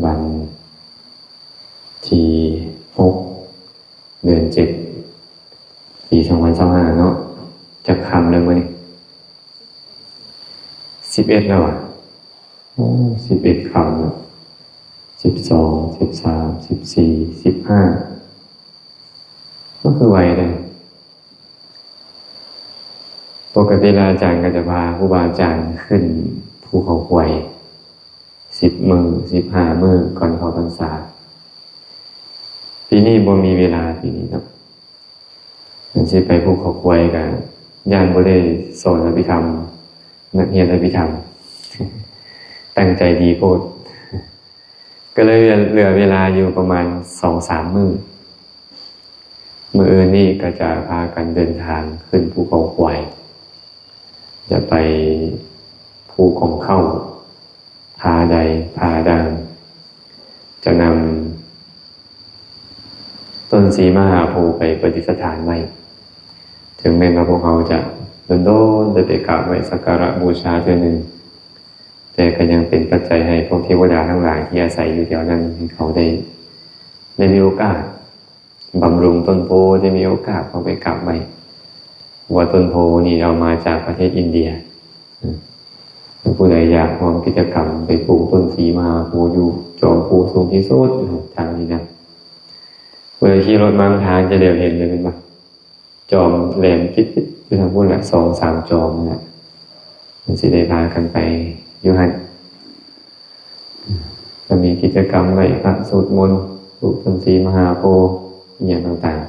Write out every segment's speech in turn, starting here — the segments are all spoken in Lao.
ວັນທີຫົກ ເດືອນເຈັດ ປີສອງພັນຊາວຫ້າເນາະ. ຈັກຄ່ຳແລ້ວມື້ນີ້? ສິບເອັດແລ້ວຫວາ? ໂອ້ ສິບເອັດຄ່ຳແລ້ວ. ສິບສອງ ສິບສາມ ສິບສີ່ ສິບຫ້າ ມັນຄືໄວເດ້. ປົກກະຕິແລ້ວອາຈານກໍຈະພາຄູບາອາຈານຂຶ້ນພູເຂົາຄວາຍ ສິບມື້ ສິບຫ້າມື້ກ່ອນເຂົ້າພັນສາ. ປີນີ້ບໍ່ມີເວລາ ປີນີ້ເນາະ. ມັນຊິໄປພູເຂົາຄວາຍກໍຢ້ານບໍ່ໄດ້ສອນອະພິທຳ ນັກຮຽນອະພິທຳ ຕັ້ງໃຈດີໂພດ ກໍເລີຍເຫຼືອເວລາຢູ່ປະມານສອງສາມມື້. ມື້ອື່ນນີ້ກໍຈະພາກັນເດີນທາງຂຶ້ນພູເຂົາຄວາຍ ຈະໄປພູກອງເຂົ້າ ຜາໃດ ຜາດາງ ຈະນຳຕົ້ນສີມະຫາໂພໄປປະດິດສະຖານໄວ້. ເຖິງແມ່ນວ່າພວກເຮົາຈະດົນໆໄດ້ໄປກາບໄຫວ້ສັກກາລະບູຊາເທື່ອໜຶ່ງ, ແຕ່ກໍຍັງເປັນປັດໄຈໃຫ້ພວກເທວະດາທັງຫຼາຍທີ່ອາໄສຢູ່ແຖວນັ້ນ ໃຫ້ເຂົາໄດ້ ໄດ້ມີໂອກາດບຳລຸງຕົ້ນໂພ, ໄດ້ມີໂອກາດເຂົ້າໄປກາບໄຫວ້ ເພາະວ່າຕົ້ນໂພນີ້ເອົາມາຈາກປະເທດອິນເດຍ. ເອີ ຜູ້ໃດຢາກຮ່ວມກິດຈະກຳໄປປູກຕົ້ນສີມະຫາໂພຢູ່ຈອມພູສູງທີ່ສຸດຢູ່ທາງນີ້ນະ, ຜູ້ໃດຂີ່ລົດມາທາງຈະຫຼຽວເຫັນເລີຍແມ່ນບໍ່? ຈອມແຫຼມປິດໆຢູ່ທາງພຸ້ນລະ ສອງສາມຈອມນັ້ນລະ ມັນຊິໄດ້ພາກັນໄປຢູ່ຫັ້ນ. ກໍມີກິດຈະກຳໄຫວ້ພະ ສວດມົນ ປູກຕົ້ນສີມະຫາໂພ ອີ່ຫຍັງຕ່າງໆ.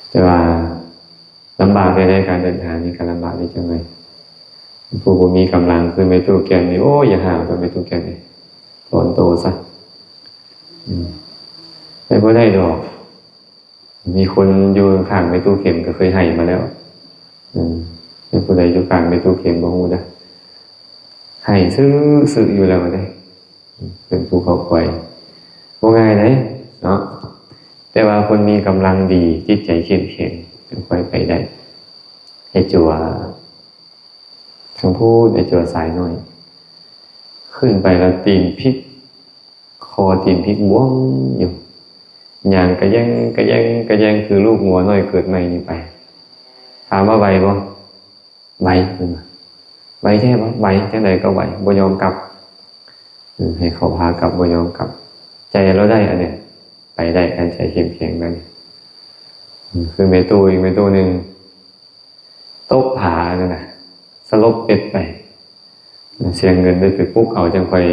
ແຕ່ວ່າລຳບາກໃດໆ ການເດີນທາງນີ້ກໍລຳບາກເລັກນ້ອຍ. ຜູ້ບໍ່ມີກຳລັງຄືແມ່ຕູ້ແກ່ນນີ້ ໂອ້ຍ ຢ່າຫາວເດີ ແມ່ຕູ້ແກ່ນນີ້ ຖອນໂຕຊະ ອືມ ໄປບໍ່ໄດ້ດອກ. ມີຄົນຢູ່ຂ້າງແມ່ຕູ້ເຂັມກໍເຄີຍໄຫ້ມາແລ້ວ. ອືມ ແມ່ນຜູ້ໃດຢູ່ຂ້າງແມ່ຕູ້ເຂັມບໍ່ຮູ້ເດີ ໄຫ້ຊຶໆຢູ່ແລ້ວເດ້. ເປັນພູເຂົາຄວາຍ ບໍ່ງ່າຍເດ້ເນາະ, ແຕ່ວ່າຄົນມີກຳລັງດີ ຈິດໃຈເຂັ້ມແຂງ ຈຶ່ງຄ່ອຍໄປໄດ້. ໄອ້ຈົວທາງພຸ້ນ ໄອ້ຈົວສາຍນ້ອຍ ຂຶ້ນໄປແລ້ວຕີນພິກ ຄໍຕີນພິກບວມຢູ່ ຍ່າງກະແຢງກະແຢງກະແຢງ ຄືລູກງົວນ້ອຍເກີດໃໝ່ນີ້ໄປ. ຖາມວ່າໄຫວບໍ່? ໄຫວ ເພິ່ນວ່າ. ໄຫວແທ້ບໍ່? ໄຫວ ຈັ່ງໃດກໍໄຫວ ບໍ່ຍອມກັບ. ເອີ ໃຫ້ເຂົາພາກັບ ບໍ່ຍອມກັບ. ໃຈລາວໄດ້ອັນນີ້ ໄປໄດ້ ຄັນໃຈເຂັ້ມແຂງແບບນີ້. ເອີ ຄືແມ່ຕູ້ອີກແມ່ຕູ້ໜຶ່ງ ຕົກຜານັ້ນນະ ສະຫຼົບເປັດໄປ. ເສຍເງິນໄດ້ໄປປຸກເອົາ ຈັ່ງຄ່ອຍ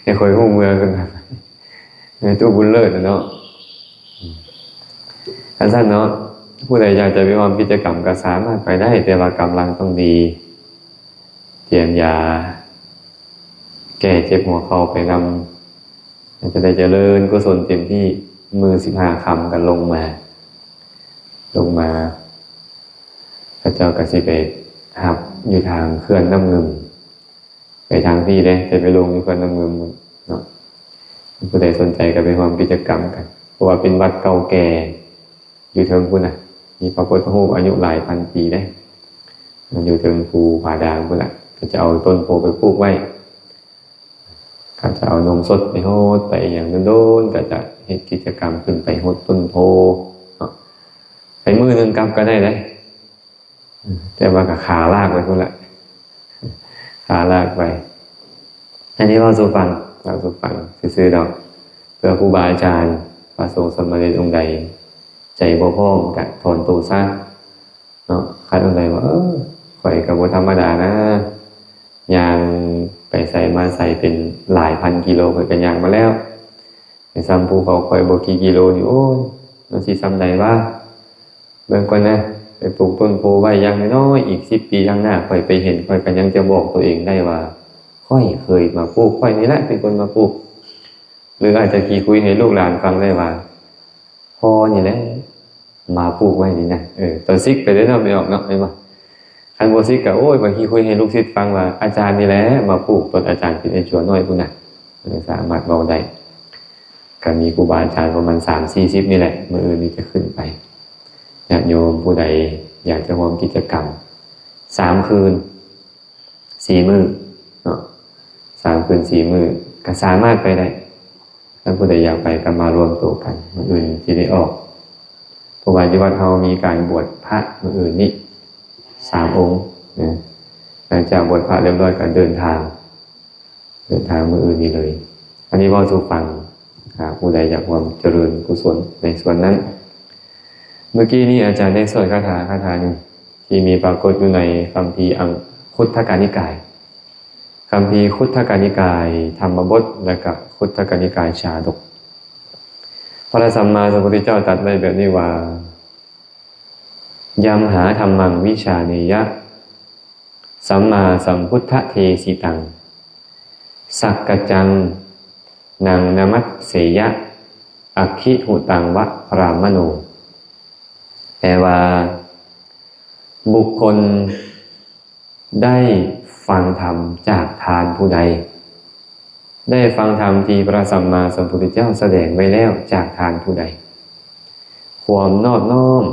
ຈັ່ງຄ່ອຍຮູ້ເມືອຂຶ້ນມາ. ແມ່ຕູ້ບຸນເລີດນະເນາະ. ຄັນຊັ້ນເນາະ ຜູ້ໃດຢາກຈະໄປຮ່ວມກິດຈະກຳກໍສາມາດໄປໄດ້, ແຕ່ວ່າກຳລັງຕ້ອງດີ, ຕຽມຢາແກ້ເຈັບຫົວເຂົ່າໄປນຳ, ຈະໄດ້ຈະເລີນກຸສົນເຕັມທີ່. ມື້ສິບຫ້າຄ່ຳກໍລົງມາ ລົງມາ ເຂົາເຈົ້າກໍຊິໄປຮັບຢູ່ທາງເຂື່ອນນ້ຳງື່ມ ໄປທາງພີ້ເດ້ ຈະໄປລົງຢູ່ເຂື່ອນນ້ຳງື່ມເນາະ. ຜູ້ໃດສົນໃຈກໍໄປຮ່ວມກິດຈະກຳກັນ ເພາະວ່າເປັນວັດເກົ່າແກ່ຢູ່ເທິງພຸ້ນນະ, ມີພະພຸດທະຮູບອາຍຸຫຼາຍພັນປີເດ້ ຢູ່ເທິງພູຜາດາງພຸ້ນນະ. ເຂົາຈະເອົາຕົ້ນໂພໄປປູກໄວ້ ເຂົາຈະເອົານົມສົດໄປຫົດໄປຫຍັງ ດົນໆກໍຈະເຮັດກິດຈະກຳຂຶ້ນໄປຫົດຕົ້ນໂພເນາະ. ໄປມື້ໜຶ່ງກັບກໍໄດ້ເດ້ ແຕ່ວ່າກໍຂາລາກໄປພຸ້ນແຫຼະ ຂາລາກໄປ. ອັນນີ້ເວົ້າສູ່ຟັງ ເລົ່າສູ່ຟັງຊື່ໆດອກ ເພື່ອຄູບາອາຈານ ພະສົງສາມະເນນອົງໃດໃຈບໍ່ພ້ອມກະຖອນໂຕຊະເນາະ. ຄັນອົງໃດວ່າ ເອີ ຂ້ອຍກໍບໍ່ທຳມະດານະ ຍ່າງໄປໃສມາໃສເປັນຫຼາຍພັນກິໂລ ຂ້ອຍກໍຍ່າງມາແລ້ວ ໄປສ່ຳພູເຂົາຂ້ອຍບໍ່ກີ່ກິໂລນີ້ ໂອ້ຍ ມັນຊິສ່ຳໃດວະ? ເບິ່ງກ່ອນນະ ໄປປູກຕົ້ນໂພໄວ້ ຢ່າງນ້ອຍໆອີກສິບປີຂ້າງໜ້າ ຂ້ອຍໄປເຫັນ ຂ້ອຍກໍຍັງຈະບອກຕົວເອງໄດ້ວ່າ ຂ້ອຍເຄີຍມາປູກ ຂ້ອຍນີ້ແຫຼະເປັນຄົນມາປູກ. ຫຼືອາດຈະຂີ້ຄຸຍໃຫ້ລູກຫຼານຟັງໄດ້ວ່າ ພໍ່ນີ້ແຫຼະມາປູກໄວ້ນີ້ນະ. ເອີ ຕອນສິກໄປເດ້ເນາະ ໄປອອກເນາະ ແມ່ນບໍ່? ຄັນບໍ່ສິກກໍ ໂອ້ຍ ໄປຂີ້ຄຸຍໃຫ້ລູກສິດຟັງວ່າ ອາຈານນີ້ແຫຼະມາປູກ ຕອນອາຈານເປັນໄອ້ຈົວນ້ອຍພຸ້ນນະ. ເອີ ສາມາດເວົ້າໄດ້ ກໍມີຄູບາອາຈານປະມານສາມສີ່ສິບນີ້ແຫຼະ ມື້ອື່ນນີ້ຈະຂຶ້ນໄປ. ຍາດໂຍມຜູ້ໃດຢາກຈະຮ່ວມກິດຈະກຳ ສາມຄືນ ສີ່ມື້ເນາະ ສາມຄືນສີ່ມື້ກໍສາມາດໄປໄດ້. ຖ້າຜູ້ໃດຢາກໄປກໍມາລວມໂຕກັນ ມື້ອື່ນຊິໄດ້ອອກ ເພາະວ່າຢູ່ວັດເຮົາມີການບວດພະມື້ອື່ນນີ້ ສາມອົງນະ. ຫຼັງຈາກບວດພະລຽບຮ້ອຍກໍເດີນທາງ ເດີນທາງມື້ອື່ນນີ້ເລີຍ. ອັນນີ້ເວົ້າສູ່ຟັງ ຖ້າຜູ້ໃດຢາກຮ່ວມຈະເລີນກຸສົນໃນສ່ວນນັ້ນ. ເມື່ອກີ້ນີ້ອາຈານໄດ້ສວດຄາຖາ ຄາຖາໜຶ່ງ ທີ່ມີປາກົດຢູ່ໃນຄຳພີອັງຄຸດທະກະນິກາຍ ຄຳພີຄຸດທະກະນິກາຍທຳມະບົດ ແລະກະຄຸດທະກະນິກາຍຊາດົກ. ພະສຳມາສຳພຸດທະເຈົ້າຕັດໄວ້ແບບນີ້ວ່າ Yamhā dhammaṃ vijāneyya sammāsambuddhadesitaṃ, sakkaccaṃ naṃ namasseyya, aggappatitaṃ va brāhmaṇo. ແປວ່າ ບຸກຄົນ ໄດ້ຟັງທຳຈາກທ່ານຜູ້ໃດ, ໄດ້ຟັງທຳທີ່ພະສຳມາສຳພຸດທະເຈົ້າສະແດງໄວ້ແລ້ວຈາກທ່ານຜູ້ໃດ, ຄວາມນອບນ້ອມ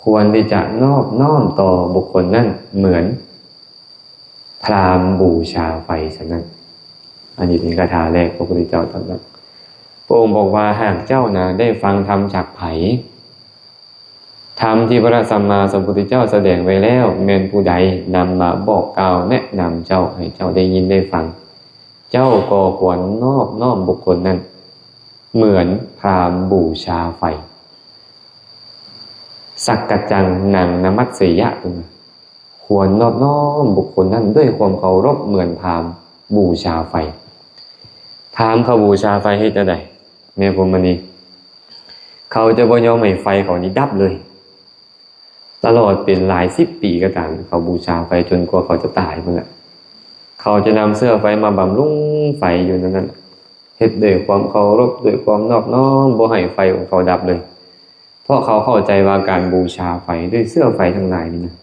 ຄວນທີ່ຈະນອບນ້ອມຕໍ່ບຸກຄົນນັ້ນເໝືອນພຣາມບູຊາໄຟສະນັ້ນ. ອັນນີ້ເປັນຄາຖາແລກພະພຸດທະເຈົ້າຕລັດ. ພະອົງບອກວ່າ ຫາກເຈົ້ານະໄດ້ຟັງທຳຈາກໃຜ? ທຳທີ່ພະສຳມາສຳພຸດທະເຈົ້າສະແດງໄວ້ແລ້ວ ແມ່ນຜູ້ໃດນຳມາບອກກ່າວແນະນຳເຈົ້າ ໃຫ້ເຈົ້າໄດ້ຍິນໄດ້ຟັງ, ເຈົ້າກໍຄວນນອບນ້ອມບຸກຄົນນັ້ນເໝືອນພຣາມບູຊາໄຟ. Sakkaccaṃ naṃ namasseyya ເພິ່ນວ່າ ຄວນນອບນ້ອມບຸກຄົນນັ້ນດ້ວຍຄວາມເຄົາລົບເໝືອນພຣາມບູຊາໄຟ. ພຣາມເຂົາບູຊາໄຟເຮັດແນວໃດ ແມ່ພົມມະນີ? ເຂົາຈະບໍ່ຍອມໃຫ້ໄຟເຂົານີ້ດັບເລີຍ. ຕະຫຼອດເປັນຫຼາຍສິບປີກໍຕາມ ເຂົາບູຊາໄຟຈົນກວ່າເຂົາຈະຕາຍພຸ້ນລະ. ເຂົາຈະນຳເຊື້ອໄຟມາບຳລຸງໄຟຢູ່ນັ້ນນະ, ເຮັດດ້ວຍຄວາມເຄົາລົບ ດ້ວຍຄວາມນອບນ້ອມ ບໍ່ໃຫ້ໄຟຂອງເຂົາດັບເລີຍ. ເພາະເຂົາເຂົ້າໃຈວ່າການບູຊາໄຟດ້ວຍເຊື້ອໄຟທັງຫຼາຍນີ້ນະ,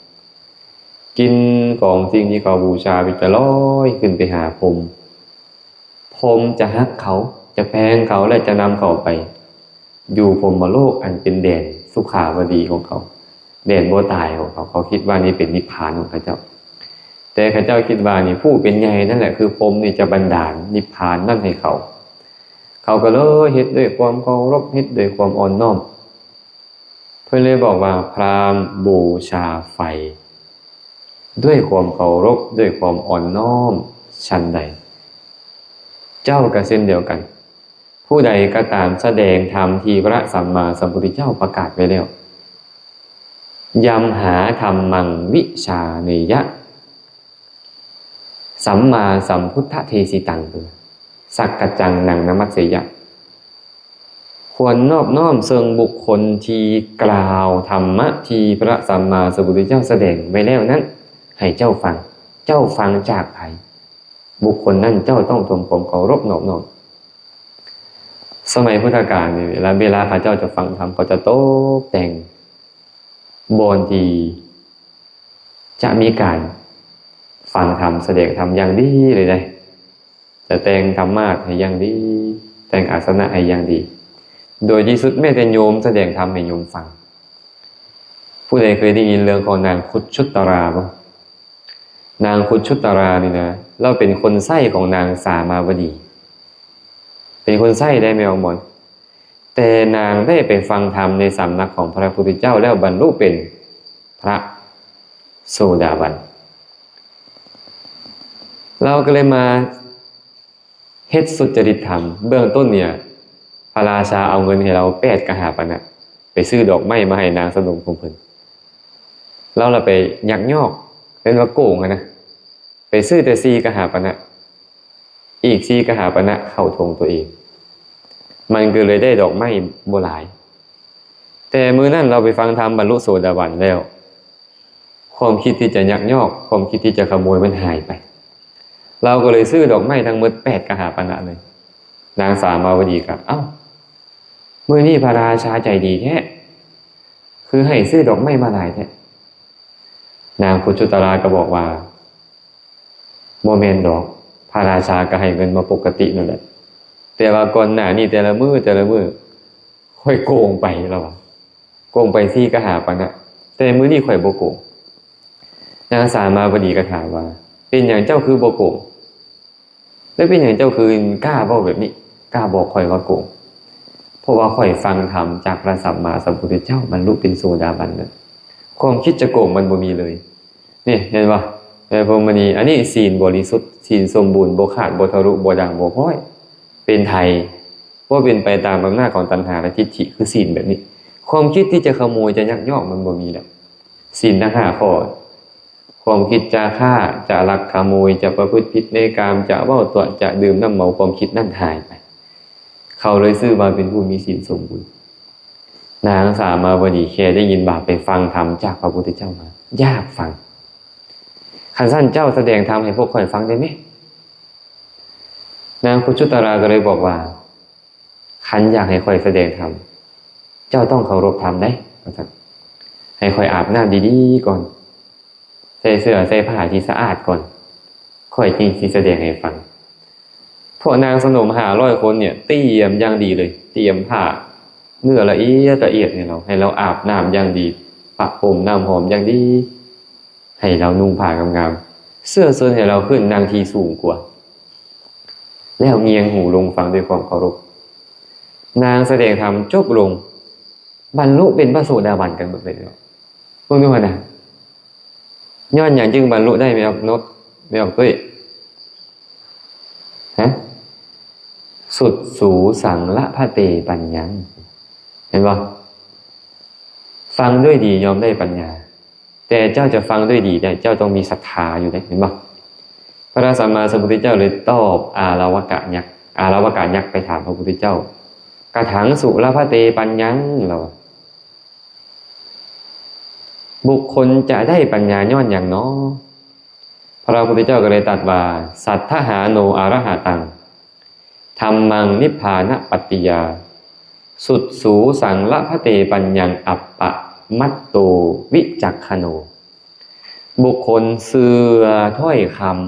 ກິ່ນຂອງສິ່ງທີ່ເຂົາບູຊາໄປຈະລອຍຂຶ້ນໄປຫາພົມ. ພົມຈະຮັກເຂົາ, ຈະແພງເຂົາ ແລະ ຈະນຳເຂົາໄປຢູ່ພົມມະໂລກອັນເປັນແດນສຸຂາວະດີຂອງເຂົາ, ແດນບໍ່ຕາຍຂອງເຂົາ. ເຂົາຄິດວ່ານີ້ເປັນນິບພານຂອງເຂົາເຈົ້າ. ແຕ່ເຂົາເຈົ້າຄິດວ່ານີ້ຜູ້ເປັນໃຫຍ່ນັ້ນແຫຼະ ຄືພົມນີ້ຈະບັນດານນິບພານນັ້ນໃຫ້ເຂົາ. ເຂົາກໍເລີຍເຮັດດ້ວຍຄວາມເຄົາລົບ, ເຮັດດ້ວຍຄວາມອ່ອນນ້ອມ. ເພິ່ນເລີຍບອກວ່າ ພຣາມບູຊາໄຟດ້ວຍຄວາມເຄົາລົບ, ດ້ວຍຄວາມອ່ອນນ້ອມ ຊັ້ນໃດ ເຈົ້າກໍເຊັ່ນດຽວກັນ. ຜູ້ໃດກໍຕາມສະແດງທຳທີ່ພະສຳມາສຳພຸດທະເຈົ້າປະກາດໄວ້ແລ້ວ, Yamhā dhammaṃ vijāneyya sammāsambuddhadesitaṃ, sakkaccaṃ naṃ namasseyya. ຄວນນອບນ້ອມເຊິ່ງບຸກຄົນທີ່ກ່າວທຳມະທີ່ພະສຳມາສຳພຸດທະເຈົ້າສະແດງໄວ້ແລ້ວນັ້ນໃຫ້ເຈົ້າຟັງ. ເຈົ້າຟັງຈາກໃຜ? ບຸກຄົນນັ້ນເຈົ້າຕ້ອງທຳຄວາມເຄົາລົບນອບນ້ອມ. ສະໄໝພຸດທະການນີ້ ເວລາ ເວລາເຂົາເຈົ້າຈະຟັງທຳ ເຂົາຈະຕົກແຕ່ງບ່ອນທີ່ຈະມີການຟັງທຳ ສະແດງທຳຢ່າງດີເລີຍເດ້. ຈະແຕ່ງທຳມາດໃຫ້ຢ່າງດີ, ແຕ່ງອາສະນະໃຫ້ຢ່າງດີ. ໂດຍທີ່ສຸດແມ້ແຕ່ໂຍມສະແດງທຳໃຫ້ໂຍມຟັງ. ຜູ້ໃດເຄີຍໄດ້ຍິນເລື່ອງຂອງນາງຄຸດຊຸດຕະລາບໍ່? ນາງຄຸດຊຸດຕະລານີ້ນະ ລາວເປັນຄົນໃຊ້ຂອງນາງສາມາວະດີ. ເປັນຄົນໃຊ້ໄດ້ແມ່ອອກມອນ. ແຕ່ນາງໄດ້ໄປຟັງທຳໃນສຳນັກຂອງພະພຸດທະເຈົ້າແລ້ວບັນລຸເປັນພະໂສດາບັນ. ລາວກໍເລີຍມາເຮັດສຸດຈະລິດທຳ. ເບື້ອງຕົ້ນເນຍ ພະລາຊາເອົາເງິນໃຫ້ລາວແປດກະຫາປະນະ ໄປຊື້ດອກໄມ້ມາໃຫ້ນາງສະໜົມຂອງເພິ່ນ. ລາວລະໄປຍັກຍອກ ເອີ້ນວ່າໂກງຫັ້ນນະ. ໄປຊື້ແຕ່ສີ່ກະຫາປະນະ, ອີກສີ່ກະຫາປະນະເຂົ້າຖົງຕົວເອງ. ມັນກໍເລີຍໄດ້ດອກໄມ້ບໍ່ຫຼາຍ. ແຕ່ມື້ນັ້ນລາວໄປຟັງທຳບັນລຸໂສດາບັນແລ້ວ, ຄວາມຄິດທີ່ຈະຍັກຍອກ, ຄວາມຄິດທີ່ຈະຂະໂມຍມັນຫາຍໄປ. ລາວກໍເລີຍຊື້ດອກໄມ້ທັງໝົດແປດກະຫາປະນະເລີຍ. ນາງສາມາວະດີກໍ, ເອົ້າ, ມື້ນີ້ພະລາຊາໃຈດີແທ້, ຄືໃຫ້ຊື້ດອກໄມ້ມາຫຼາຍແທ້. ນາງຄຸດຊຸດຕະລາກໍບອກວ່າ, ບໍ່ແມ່ນດອກ, ພະລາຊາກໍໃຫ້ເງິນມາປົກກະຕິນັ້ນແຫຼະ, ແຕ່ວ່າກ່ອນໜ້ານີ້ແຕ່ລະມື້, ແຕ່ລະມື້ ຂ້ອຍໂກງໄປ, ລາວວ່າ, ໂກງໄປສີ່ກະຫາປະນະ, ແຕ່ມື້ນີ້ຂ້ອຍບໍ່ໂກງ. ນາງສາມາວະດີກໍຖາມວ່າ, ເປັນຫຍັງເຈົ້າຄືບໍ່ໂກງ? ແລ້ວເປັນຫຍັງເຈົ້າຄືກ້າເວົ້າແບບນີ້ ກ້າບອກຂ້ອຍວ່າໂກງ? ເພາະວ່າຂ້ອຍຟັງທຳຈາກພະສຳມາສຳພຸດທະເຈົ້າ ບັນລຸເປັນໂສດາບັນແລ້ວ ຄວາມຄິດຈະໂກງມັນບໍ່ມີເລີຍ. ນີ້ເຫັນບໍ່? ແມ່ນບໍ່? ອັນນີ້ ອັນນີ້ສີນບໍລິສຸດ, ສີນສົມບູນ, ບໍ່ຂາດ, ບໍ່ທະລຸ, ບໍ່ດ່າງ, ບໍ່ພ້ອຍ, ເປັນໄຖ, ບໍ່ເປັນໄປຕາມອຳນາດຂອງຕັນຫາ ແລະ ທິດຖິ, ຄືສີນແບບນີ້. ຄວາມຄິດທີ່ຈະຂະໂມຍ, ຈະຍັກຍອກ, ມັນບໍ່ມີແລ້ວ. ສີນທັງຫ້າຂໍ້, ຄວາມຄິດຈະຂ້າ, ຈະລັກຂະໂມຍ, ຈະປະພຶດຜິດໃນກາມ, ຈະເວົ້າຕົວະ, ຈະດື່ມນ້ຳເມົາ, ຄວາມຄິດນັ້ນຫາຍໄປ. ເຂົາເລີຍຊື່ວ່າເປັນຜູ້ມີສີນສົມບູນ. ນາງສາມາວະດີແຄ່ໄດ້ຍິນວ່າໄປຟັງທຳຈາກພະພຸດທະເຈົ້າມາ, ຢາກຟັງ. ຄັນຊັ້ນເຈົ້າສະແດງທຳໃຫ້ພວກຂ້ອຍຟັງໄດ້ແມ? ນາງຄຸດຊຸດຕະລາກໍເລີຍບອກວ່າ, ຄັນຢາກໃຫ້ຂ້ອຍສະແດງທຳ, ເຈົ້າຕ້ອງເຄົາລົບທຳໄດ໋ ວ່າຊັ້ນ. ໃຫ້ຂ້ອຍອາບນ້ຳດີໆກ່ອນ, ໃສ່ເສື້ອໃສ່ຜ້າທີ່ສະອາດກ່ອນ, ຂ້ອຍຈຶ່ງຊິສະແດງໃຫ້ຟັງ. ພວກນາງສະໜົມຫ້າຮ້ອຍຄົນເນຍ ຕຽມຢ່າງດີເລີຍ, ຕຽມຜ້າເນື້ອລະອຽດລະອຽດໃຫ້ລາວ, ໃຫ້ລາວອາບນ້ຳຢ່າງດີ, ປະພົມນ້ຳຫອມຢ່າງດີ, ໃຫ້ລາວນຸ່ງຜ້າງາມໆ, ເຊື້ອເຊີນໃຫ້ລາວຂຶ້ນນັ່ງທີ່ສູງກວ່າ, ແລ້ວງຽງຫູລົງຟັງດ້ວຍຄວາມເຄົາລົບ. ນາງສະແດງທຳຈົບລົງ, ບັນລຸເປັນພະໂສດາບັນກັນໝົດເລີຍ. ເບິ່ງດູຫັ້ນນະ, ຍ້ອນຫຍັງຈຶ່ງບັນລຸໄດ້ ແມ່ອອກນົກ, ແມ່ອອກຕຸ້ຍ? ຮະ? ສຸດສູສັງລະພະເຕປັນຍັງ. ເຫັນບໍ່? ຟັງດ້ວຍດີຍ່ອມໄດ້ປັນຍາ. ແຕ່ເຈົ້າຈະຟັງດ້ວຍດີໄດ້, ເຈົ້າຕ້ອງມີສັດທາຢູ່ເດ້, ເຫັນບໍ່? ພະສຳມາສຳພຸດທະເຈົ້າເລີຍຕອບອາລະວະກະຍັກ, ອາລະວະກະຍັກໄປຖາມພະພຸດທະເຈົ້າ, ກະຖັງສຸລະພະເຕປັນຍັງ ລາວວ່າ, ບຸກຄົນຈະໄດ້ປັນຍາຍ້ອນຫຍັງນໍ? ພະພຸດທະເຈົ້າກໍເລີຍຕັດວ່າ, ສັດທະຫາໂນອະລະຫະຕັງ ທຳມັງນິບພານະປັດຕິຍາ ສຸດສູສັງລະພະເຕປັນຍັງ ອັບປະມັດໂຕວິຈັກຂະໂນ. ບຸກຄົນເຊື່ອຖ້ອຍຄຳ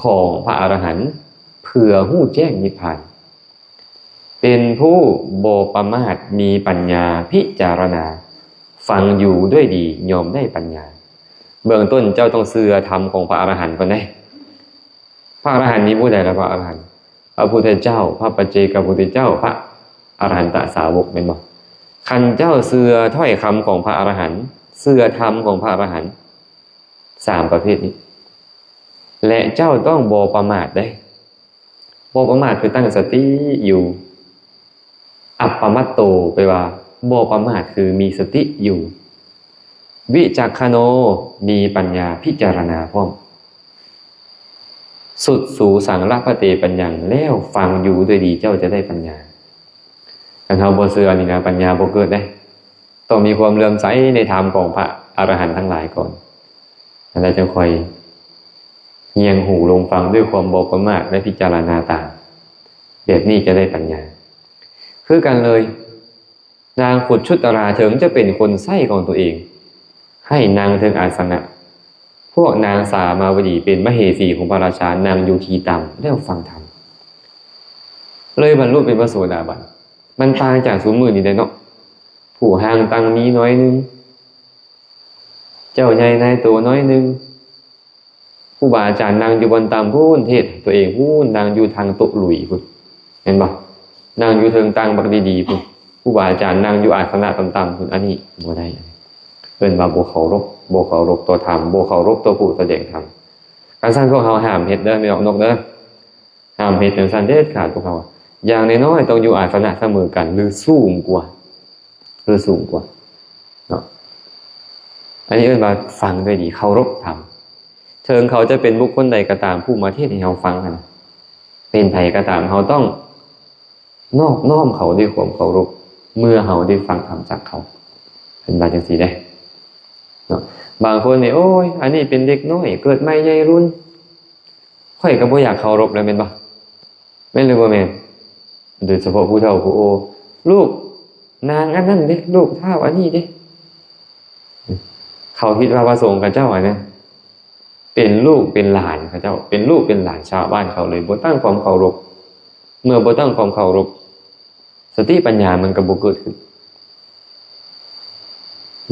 ຂອງພະອະລະຫັນ ເພື່ອຮູ້ແຈ້ງນິບພານ, ເປັນຜູ້ບໍ່ປະໝາດ, ມີປັນຍາ, ພິຈາລະນາ, ຟັງຢູ່ດ້ວຍດີ, ຍອມໄດ້ປັນຍາ. ເບື້ອງຕົ້ນເຈົ້າຕ້ອງເຊື່ອທຳຂອງພະອະລະຫັນກ່ອນເດ້. ພະອະລະຫັນມີຜູ້ໃດລະ? ພະອະລະຫັນ ພະພຸດທະເຈົ້າ, ພະປັດເຈກະພຸດທະເຈົ້າ, ພະອະລະຫັນຕະສາວົກ ແມ່ນບໍ່? ຄັນເຈົ້າເຊື່ອຖ້ອຍຄຳຂອງພະອະລະຫັນ, ເຊື່ອທຳຂອງພະອະລະຫັນ ສາມປະເພດນີ້ ແລະ ເຈົ້າຕ້ອງບໍ່ປະໝາດເດ້. ບໍ່ປະໝາດຄືຕັ້ງສະຕິຢູ່. ອັບປະມັດໂຕ ແປວ່າບໍ່ປະໝາດ ຄືມີສະຕິຢູ່. ວິຈັກຂະໂນ ມີປັນຍາພິຈາລະນາພ້ອມ. ສຸດສູສັງລະພະເຕປັນຍັງ ແລ້ວຟັງຢູ່ດ້ວຍດີ ເຈົ້າຈະໄດ້ປັນຍາ. ຄັນເຮົາບໍ່ເຊື່ອນີ້ນະ ປັນຍາບໍ່ເກີດເດ້. ຕ້ອງມີຄວາມເຫຼື້ອມໃສໃນທຳຂອງພະອະລະຫັນທັງຫຼາຍກ່ອນ ແລ້ວຈຶ່ງຄ່ອຍງຽງຫູລົງຟັງດ້ວຍຄວາມບໍ່ປະໝາດ ແລະ ພິຈາລະນາຕາມ. ແບບນີ້ຈະໄດ້ປັນຍາ. ຄືກັນເລີຍ ນາງຄຸດຊຸດຕະລາເຖິງຈະເປັນຄົນໃຊ້ຂອງຕົວເອງ ໃຫ້ນັ່ງເທິງອາສະນະ, ພວກນາງສາມາວະດີເປັນມະເຫສີຂອງພະລາຊາ ນັ່ງຢູ່ທີ່ຕ່ຳແລ້ວຟັງທຳ ເລີຍບັນລຸເປັນພະໂສດາບັນ. ມັນຕ່າງຈາກຊຸມມື້ນີ້ໄດ໋ເນາະ, ຜູ້ຮ່າງຕັ້ງມີໜ້ອຍໜຶ່ງ, ເຈົ້າໃຫຍ່ນາຍໂຕໜ້ອຍໜຶ່ງ, ຄູບາອາຈານນັ່ງຢູ່ບ່ອນຕ່ຳພຸ້ນ ເທດໃຫ້ຕົວເອງພຸ້ນ, ນັ່ງຢູ່ທາງໂຕະລຸຍພຸ້ນ ແມ່ນບໍ່? ນັ່ງຢູ່ເທິງຕັ່ງບັກດີໆພຸ້ນ, ຄູບາອາຈານນັ່ງຢູ່ອາສະນະຕ່ຳໆພຸ້ນ. ອັນນີ້ບໍ່ໄດ້, ເອີ້ນວ່າບໍ່ເຄົາລົບ, ບໍ່ເຄົາລົບຕໍ່ທຳ, ບໍ່ເຄົາລົບຕໍ່ຜູ້ສະແດງທຳ. ຄັນຊັ້ນພວກເຮົາຫ້າມເຮັດເດີ ແມ່ອອກນົກເດີ, ຫ້າມເຮັດຈັ່ງຊັ້ນເດັດຂາດພວກເຮົາ. ຢ່າງນ້ອຍໆຕ້ອງຢູ່ອາສະນະສະເໝີກັນ ຫຼື ສູງກວ່າ, ຫຼື ສູງກວ່າເນາະ. ອັນນີ້ເອີ້ນວ່າຟັງດ້ວຍດີ, ເຄົາລົບທຳ. ເຖິງເຂົາຈະເປັນບຸກຄົນໃດກໍຕາມ ຜູ້ມາເທດໃຫ້ເຮົາຟັງຫັ້ນນະ, ເປັນໃຜກໍຕາມ ເຮົາຕ້ອງນອບນ້ອມເຂົາດ້ວຍຄວາມເຄົາລົບ ເມື່ອເຮົາໄດ້ຟັງທຳຈາກເຂົາ. ເພິ່ນວ່າຈັ່ງຊີ້ເດ້ເນາະ. ບາງຄົນນີ້ ໂອ້ຍ ອັນນີ້ເປັນເດັກນ້ອຍ ເກີດໃໝ່ໃຫຍ່ລຸນ, ຂ້ອຍກໍບໍ່ຢາກເຄົາລົບແລ້ວ ແມ່ນບໍ່? ແມ່ນຫຼືບໍ່ແມ່ນ? ໂດຍສະເພາະຜູ້ເຖົ້າຜູ້ໂອ, ລູກນາງອັນນັ້ນເດ້, ລູກທ້າວອັນນີ້ເດ້. ເຂົາຄິດວ່າພະສົງເຂົາເຈົ້າຫັ້ນນະ ເປັນລູກເປັນຫຼານເຂົາເຈົ້າ, ເປັນລູກເປັນຫຼານຊາວບ້ານເຂົາເລີຍ ບໍ່ຕັ້ງຄວາມເຄົາລົບ. ເມື່ອບໍ່ຕັ້ງຄວາມເຄົາລົບ, ສະຕິປັນຍາມັນກໍບໍ່ເກີດຂຶ້ນ.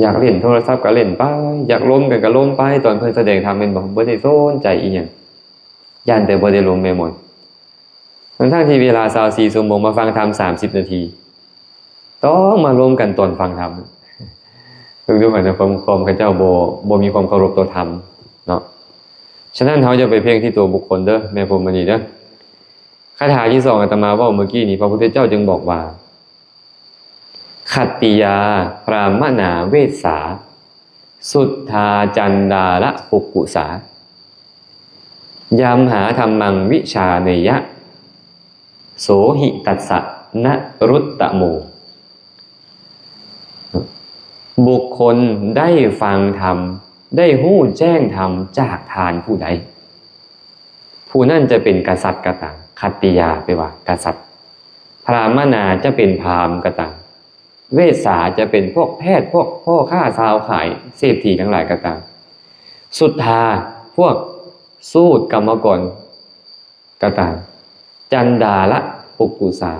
ຢາກຫຼິ້ນໂທລະສັບກໍຫຼິ້ນໄປ, ຢາກລົມກັນກໍລົມໄປ, ຕອນເພິ່ນສະແດງທຳແມ່ນບໍ່? ບໍ່ໄດ້ສົນໃຈອີ່ຫຍັງ. ຢ້ານແຕ່ບໍ່ໄດ້ລົມແມ່ໝົນ ທັງໆທີ່ເວລາຊາວສີ່ຊົ່ວໂມງ ມາຟັງທຳສາມສິບນາທີ ຕ້ອງມາລົມກັນຕອນຟັງທຳ. ເບິ່ງດູຫັ້ນນະ ຄວາມ ຄວາມເຂົາເຈົ້າບໍ່ ບໍ່ມີຄວາມເຄົາລົບຕໍ່ທຳເນາະ. ສະນັ້ນເຮົາຢ່າໄປເພງທີ່ຕົວບຸກຄົນເດີ ແມ່ພົມມະນີເດີ. ຄາຖາທີສອງອາດຕະມາເວົ້າເມື່ອກີ້ນີ້ ພະພຸດທະເຈົ້າຈຶ່ງບອກວ່າ ຂັດຕິຍາ ບຣາມະນາ ເວດສາ ສຸດທາ ຈັນດາລະ ປຸກກຸສາ ຍຳຫາທຳມັງ ວິຊາເນຍະ ໂສຫິ ຕັດສະ ນະລຸດຕະໂມ. ບຸກຄົນໄດ້ຟັງທຳ ໄດ້ຮູ້ແຈ້ງທຳຈາກທ່ານຜູ້ໃດ ຜູ້ນັ້ນຈະເປັນກະສັດກໍຕາມ, ຂັດຕິຍາແປວ່າກະສັດ, ພຣາມະນາຈະເປັນພາມກໍຕາມ, ເວດສາຈະເປັນພວກແພດ, ພວກພໍ່ຄ້າຊາວຂາຍ, ເສດຖີທັງຫຼາຍກໍຕາມ, ສຸດທາ ພວກສູດກຳມະກອນກໍຕາມ, ຈັນດາລະ ປຸກກຸສາ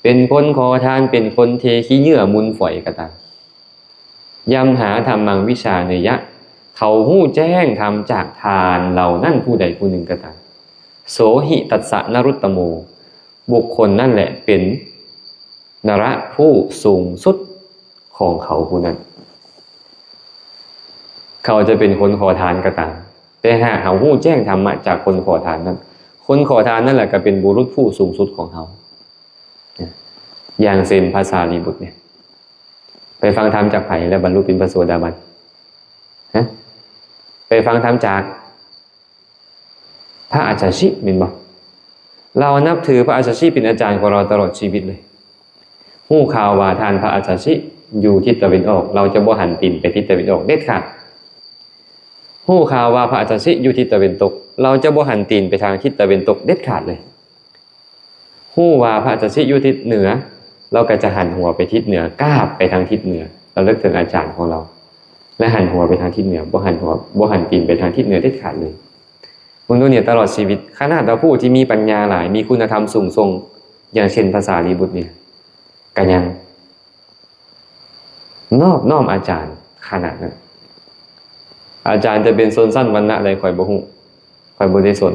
ເປັນຄົນຂໍທານ, ເປັນຄົນເທຂີ້ເຫຍື້ອມູນຝອຍກໍຕາມ. ຍຳຫາທຳມັງ ວິຊາເນຍະ ເຂົາຮູ້ແຈ້ງທຳຈາກທ່ານເຫຼົ່ານັ້ນຜູ້ໃດຜູ້ໜຶ່ງກໍຕາມ, ໂສຫິ ຕັດສະ ນະລຸດຕະໂມ ບຸກຄົນນັ້ນແຫຼະເປັນນະຣະຜູ້ສູງສຸດຂອງເຂົາຜູ້ນັ້ນ. ເຂົາຈະເປັນຄົນຂໍທານກໍຕາມ, ແຕ່ຫາກເຮົາຮູ້ແຈ້ງທຳມະຈາກຄົນຂໍທານນັ້ນ, ຄົນຂໍທານນັ້ນແຫຼະກໍເປັນບຸລຸດຜູ້ສູງສຸດຂອງເຮົາ. ຢ່າງເຊັ່ນພະສາລີບຸດນີ້ ໄປຟັງທຳຈາກໃຜແລ້ວບັນລຸເປັນພະໂສດາບັນ? ຮະ? ໄປຟັງທຳຈາກພະອັດສະຊິແມ່ນບໍ່? ລາວນັບຖືພະອັດສະຊິເປັນອາຈານຂອງລາວຕະຫຼອດຊີວິດເລີຍ. ຮູ້ຂ່າວວ່າທ່ານພະອັດສະຊິຢູ່ທິດຕາເວັນອອກ, ລາວຈະບໍ່ຫັນຕີນໄປທິດຕາເວັນອອກເດັດຂາດ. ຮູ້ຂ່າວວ່າພະອັດສະຊິຢູ່ທິດຕາເວັນຕົກ, ລາວຈະບໍ່ຫັນຕີນໄປທາງທິດຕາເວັນຕົກເດັດຂາດເລີຍ. ຮູ້ວ່າພະອັດສະຊິຢູ່ທິດເໜືອ, ລາວກໍຈະຫັນຫົວໄປທິດເໜືອ, ກາບໄປທາງທິດເໜືອ, ລະລຶກເຖິງອາຈານຂອງລາວ ແລະ ຫັນຫົວໄປທາງທິດເໜືອ, ບໍ່ຫັນຫົວ, ບໍ່ຫັນຕີນໄປທາງທິດເໜືອເດັດຂາດເລີຍ. ເບິ່ງດູນີ້ ຕະຫຼອດຊີວິດ, ຂະໜາດວ່າຜູ້ທີ່ມີປັນຍາຫຼາຍ, ມີຄຸນນະທຳສູງສົ່ງ ຢ່າງເຊັ່ນພະສາລີບຸດນີ້ ກໍຍັງ ນອບນ້ອມອາຈານຂະໜາດນັ້ນ. ອາຈານຈະເປັນຊົນຊັ້ນວັນນະໃດຂ້ອຍບໍ່ຮູ້, ຂ້ອຍບໍ່ໄດ້ສົນ,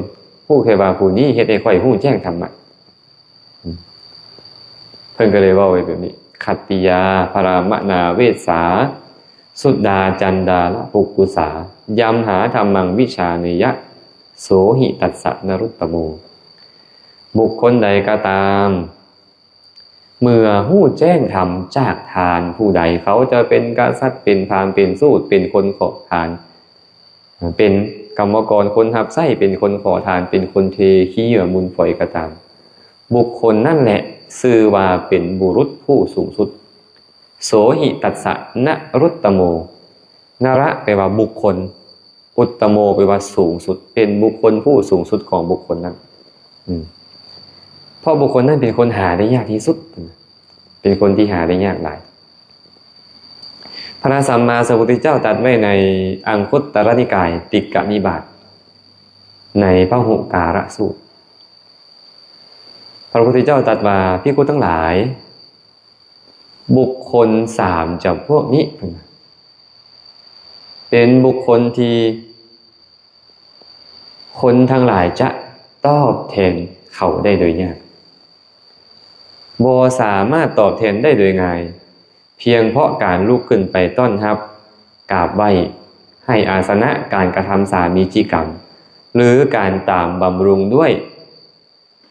ຮູ້ແຄ່ວ່າຜູ້ນີ້ເຮັດໃຫ້ຂ້ອຍຮູ້ແຈ້ງທຳມະ. ເພິ່ນກໍເລີຍເວົ້າໄວ້ແບບນີ້, ຂັດຕິຍາ ພຣາມະນາ ເວດສາ ສຸດທາ ຈັນດາລະ ປຸກກຸສາ ຍຳຫາທຳມັງ ວິຊາເນຍະ ໂສຫິ ຕັດສະ ນະລຸດຕະໂມ. ບຸກຄົນໃດກໍຕາມ ເມື່ອຮູ້ແຈ້ງທຳຈາກທ່ານຜູ້ໃດ, ເຂົາຈະເປັນກະສັດ, ເປັນພາມ, ເປັນສູດ, ເປັນຄົນຂໍທານ, ເປັນກຳມະກອນຄົນຮັບໃຊ້, ເປັນຄົນຂໍທານ, ເປັນຄົນເທຂີ້ເຫຍື້ອມູນຝອຍກໍຕາມ, ບຸກຄົນນັ້ນແຫຼະຊື່ວ່າເປັນບຸລຸດຜູ້ສູງສຸດ. ໂສຫິ ຕັດສະ ນະລຸດຕະໂມ. ນະຣະ ແປວ່າບຸກຄົນ, ອຸດຕະໂມ ແປວ່າສູງສຸດ, ເປັນບຸກຄົນຜູ້ສູງສຸດຂອງບຸກຄົນນັ້ນ. ອືມ ເພາະບຸກຄົນນັ້ນເປັນຄົນຫາໄດ້ຍາກທີ່ສຸດ, ເປັນຄົນທີ່ຫາໄດ້ຍາກຫຼາຍ. ພະສຳມາສຳພຸດທະເຈົ້າຕັດໄວ້ໃນອັງຄຸດຕະລະນິກາຍ ຕິກກະນິບາດ ໃນພະຫຸກາລະສູດ, ພະພຸດທະເຈົ້າຕັດວ່າ, ພິກຂຸທັງຫຼາຍ, ບຸກຄົນສາມຈຳພວກນີ້ ເພິ່ນວ່າ ເປັນບຸກຄົນທີ່ຄົນທັງຫຼາຍຈະຕອບແທນເຂົາໄດ້ໂດຍຍາກ, ບໍ່ສາມາດຕອບແທນໄດ້ໂດຍງ່າຍ, ພຽງເພາະການລຸກຂຶ້ນໄປຕ້ອນຮັບ, ກາບໄຫວ້, ໃຫ້ອາສະນະ, ການກະທຳສາມີຈິກຳ ຫຼື ການຕາມບຳລຸງດ້ວຍ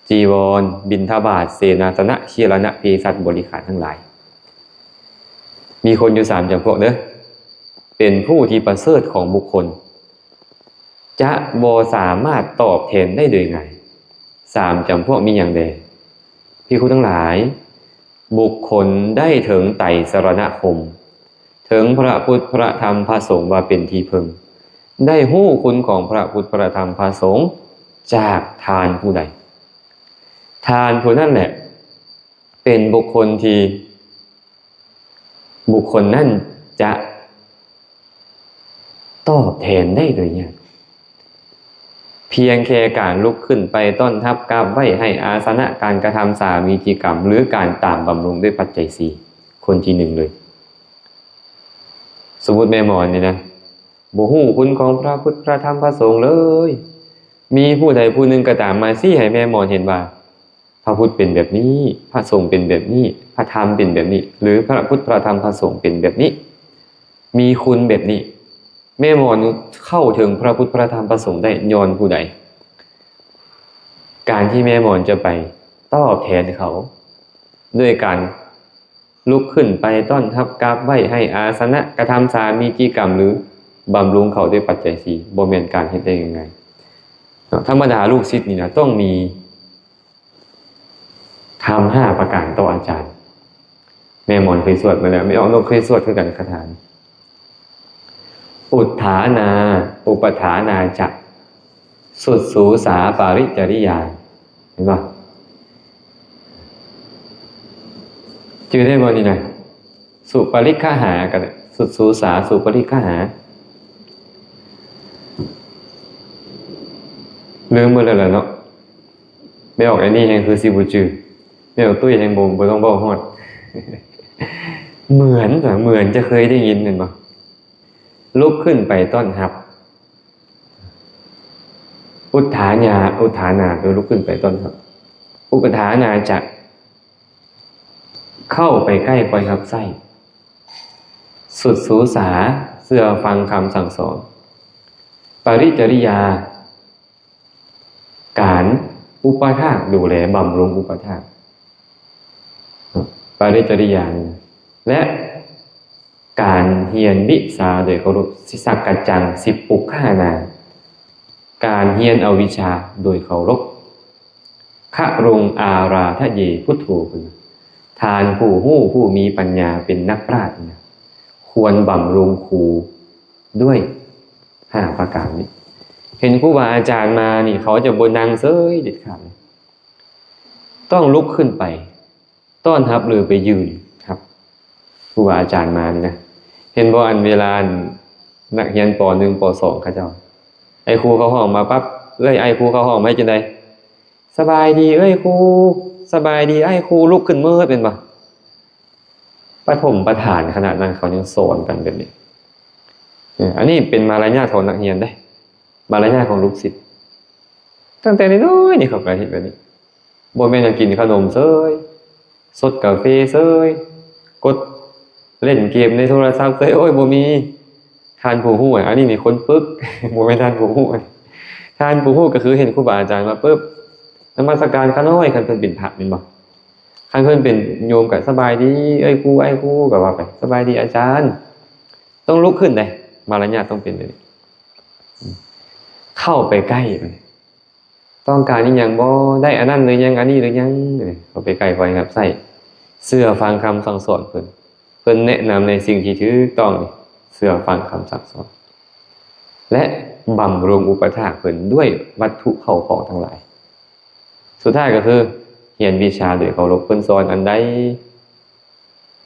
ຈີວອນ, ບິນທະບາດ, ເສນາສະນະ, ເຊລະນະ, ເພສັດ, ບໍລິຂານທັງຫຼາຍ. ມີຄົນຢູ່ສາມຈຳພວກເດີ, ເປັນຜູ້ທີ່ປະເສີດຂອງບຸກຄົນ ຈະບໍ່ສາມາດຕອບແທນໄດ້ໂດຍງ່າຍ. ສາມຈຳພວກມີຫຍັງແດ່? ພິກຂຸທັງຫຼາຍ, ບຸກຄົນໄດ້ເຖິງໄຕສະລະນະຄົມ, ເຖິງພະພຸດ, ພະທຳ, ພະສົງວ່າເປັນທີ່ເພິ່ງ, ໄດ້ຮູ້ຄຸນຂອງພະພຸດ, ພະທຳ, ພະສົງຈາກທ່ານຜູ້ໃດ, ທ່ານຜູ້ນັ້ນແຫຼະເປັນບຸກຄົນທີ່ ບຸກຄົນນັ້ນຈະຕອບແທນໄດ້ໂດຍຍາກ, ພຽງແຄ່ການລຸກຂຶ້ນໄປຕ້ອນຮັບ, ກາບໄຫວ້, ໃຫ້ອາສະນະ, ການກະທຳສາມີຈິກຳ ຫຼື ການຕາມບຳລຸງດ້ວຍປັດໄຈສີ່ ຄົນທີໜຶ່ງເລີຍ. ສົມມຸດແມ່ໝໍນີ້ນະ ບໍ່ຮູ້ຄຸນຂອງພະພຸດ, ພະທຳ, ພະສົງເລີຍ, ມີຜູ້ໃດຜູ້ໜຶ່ງກໍຕາມມາຊີ້ໃຫ້ແມ່ໝອນເຫັນວ່າ ພະພຸດເປັນແບບນີ້, ພະສົງເປັນແບບນີ້, ພະທຳເປັນແບບນີ້ ຫຼື ພະພຸດ ພະທຳ ພະສົງເປັນແບບນີ້, ມີຄຸນແບບນີ້. ແມ່ໝອນເຂົ້າເຖິງພະພຸດ ພະທຳ ພະສົງໄດ້ຍ້ອນຜູ້ໃດ? ການທີ່ແມ່ໝອນຈະໄປຕອບແທນເຂົາ ດ້ວຍການລຸກຂຶ້ນໄປຕ້ອນຮັບ, ກາບໄຫວ້, ໃຫ້ອາສະນະ, ກະທຳສາມີຈິກຳ ຫຼື ບຳລຸງເຂົາດ້ວຍປັດໄຈສີ່ ບໍ່ແມ່ນການເຮັດໄດ້ງ່າຍໆເນາະ. ທຳມະດາລູກສິດນີ້ນະ ຕ້ອງມີທຳຫ້າປະການຕໍ່ອາຈານ. ແມ່ໝອນເຄີຍສວດມາແລ້ວ, ແມ່ອອກນົກເຄີຍສວດຄືກັນຄາຖານີ້. ອຸດຖານາ ອຸປະຖານາຈະ ສຸດສູສາປະລິຈະລິຍາ. ເຫັນບໍ່? ຈື່ໄດ້ບໍ່ນີ້ນະ? ສຸປະລິກຂະຫາ ກໍໄດ້ ສຸດສູສາ ສຸປະລິກຂະຫາ. ລືມໝົດແລ້ວລະເນາະ. ແມ່ອອກອັນນີ້ແຮງຄືຊິບໍ່ຈື່. ແມ່ອອກຕຸ້ຍແຮງບໍ່ ບໍ່ຕ້ອງເວົ້າຮອດ. ເໝືອນ ເໝືອນຈະເຄີຍໄດ້ຍິນແມ່ນບໍ່? ລຸກຂຶ້ນໄປຕ້ອນຮັບ. ອຸດຖານາ ອຸດຖານາ ແປວ່າລຸກຂຶ້ນໄປຕ້ອນຮັບ. ອຸປະຖານາຈະ ເຂົ້າໄປໃກ້ຄອຍຮັບໃຊ້. ສຸດສູສາ ເຊື່ອຟັງຄຳສັ່ງສອນ. ປະລິຈະລິຍາ ການອຸປະຖາກ ດູແລບຳລຸງອຸປະຖາກ ປະລິຈະລິຍານີ້ນະ ແລະ ການຮຽນວິຊາໂດຍເຄົາລົບ. ສັກກະຈັງ ສິບປຸກຄະນາ ການຮຽນເອົາວິຊາໂດຍເຄົາລົບ. ຄະລຸງອາຣາທະເຍ ພຸດໂທ ເພິ່ນ ທ່ານຜູ້ຮູ້ຜູ້ມີປັນຍາເປັນນັກປາດນະ ຄວນບຳລຸງຄູດ້ວຍຫ້າປະການນີ້. ເຫັນຄູບາອາຈານມານີ້ ເຂົາຈະບໍ່ນັ່ງເຊີຍເດັດຂາດ ຕ້ອງລຸກຂຶ້ນໄປ ຕ້ອນຮັບ ຫຼື ໄປຢືນຮັບຄູບາອາຈານມານີ້ນະ. ເຫັນບໍ່ ອັນເວລາ ອັນ ນັກຮຽນ ປໍໜຶ່ງ ປໍສອງ ເຂົາເຈົ້າ ອ້າຍຄູເຂົາຮ້ອງມາປັບ ເອີຍ ອ້າຍຄູເຂົາຮ້ອງມາເຮັດຈັ່ງໃດ? ສະບາຍດີເອີຍຄູ ສະບາຍດີອ້າຍຄູ. ລຸກຂຶ້ນໝົດແມ່ນບໍ່? ປະຖົມປະຖານຂະໜາດນັ້ນເຂົາຍັງສອນກັນແບບນີ້. ເອີ ອັນນີ້ເປັນມາລະຍາດຂອງນັກຮຽນເດ້. ມາລະຍາດຂອງລູກສິດ ຕັ້ງແຕ່ນ້ອຍໆນີ້ເຂົາກໍເຮັດແບບນີ້. ບໍ່ແມ່ນວ່າກິນຂະໜົມເສີຍ, ສົດກາເຟເສີຍ, ກົດເລ່ນເກມໃນໂທລະສັບເສີຍ. ໂອ້ຍ ບໍ່ມີ. ທ່ານຜູ້ຮູ້ ອັນນີ້ນີ້ຄົນປຶກ, ບໍ່ແມ່ນທ່ານຜູ້ຮູ້. ທ່ານຜູ້ຮູ້ກໍຄືເຫັນຄູບາອາຈານມາປຶບ ນະມັດສະການຂ້ານ້ອຍ. ຄັນເພິ່ນເປັນພະແມ່ນບໍ່? ຄັນເພິ່ນເປັນໂຍມກໍສະບາຍດີເອີຍຄູ, ອ້າຍຄູ ກໍວ່າໄປ, ສະບາຍດີອາຈານ. ຕ້ອງລຸກຂຶ້ນເດ້, ມາລະຍາດຕ້ອງເປັນແບບນີ້. ເຂົ້າໄປໃກ້ ຕ້ອງການອີ່ຫຍັງບໍ່? ໄດ້ອັນນັ້ນຫຼືຍັງ? ອັນນີ້ຫຼືຍັງ? ເຂົ້າໄປໃກ້ ຄອຍຮັບໃຊ້, ເຊື່ອຟັງຄຳສັ່ງສອນເພິ່ນ. ເພິ່ນແນະນຳໃນສິ່ງທີ່ຖືກຕ້ອງ, ເຊື່ອຟັງຄຳສັ່ງສອນ ແລະ ບຳລຸງອຸປະຖາກເພິ່ນດ້ວຍວັດຖຸເຂົ້າຂອງທັງຫຼາຍ. ສຸດທ້າຍກໍຄື ຮຽນວິຊາໂດຍເຄົາລົບ. ເພິ່ນສອນອັນໃດ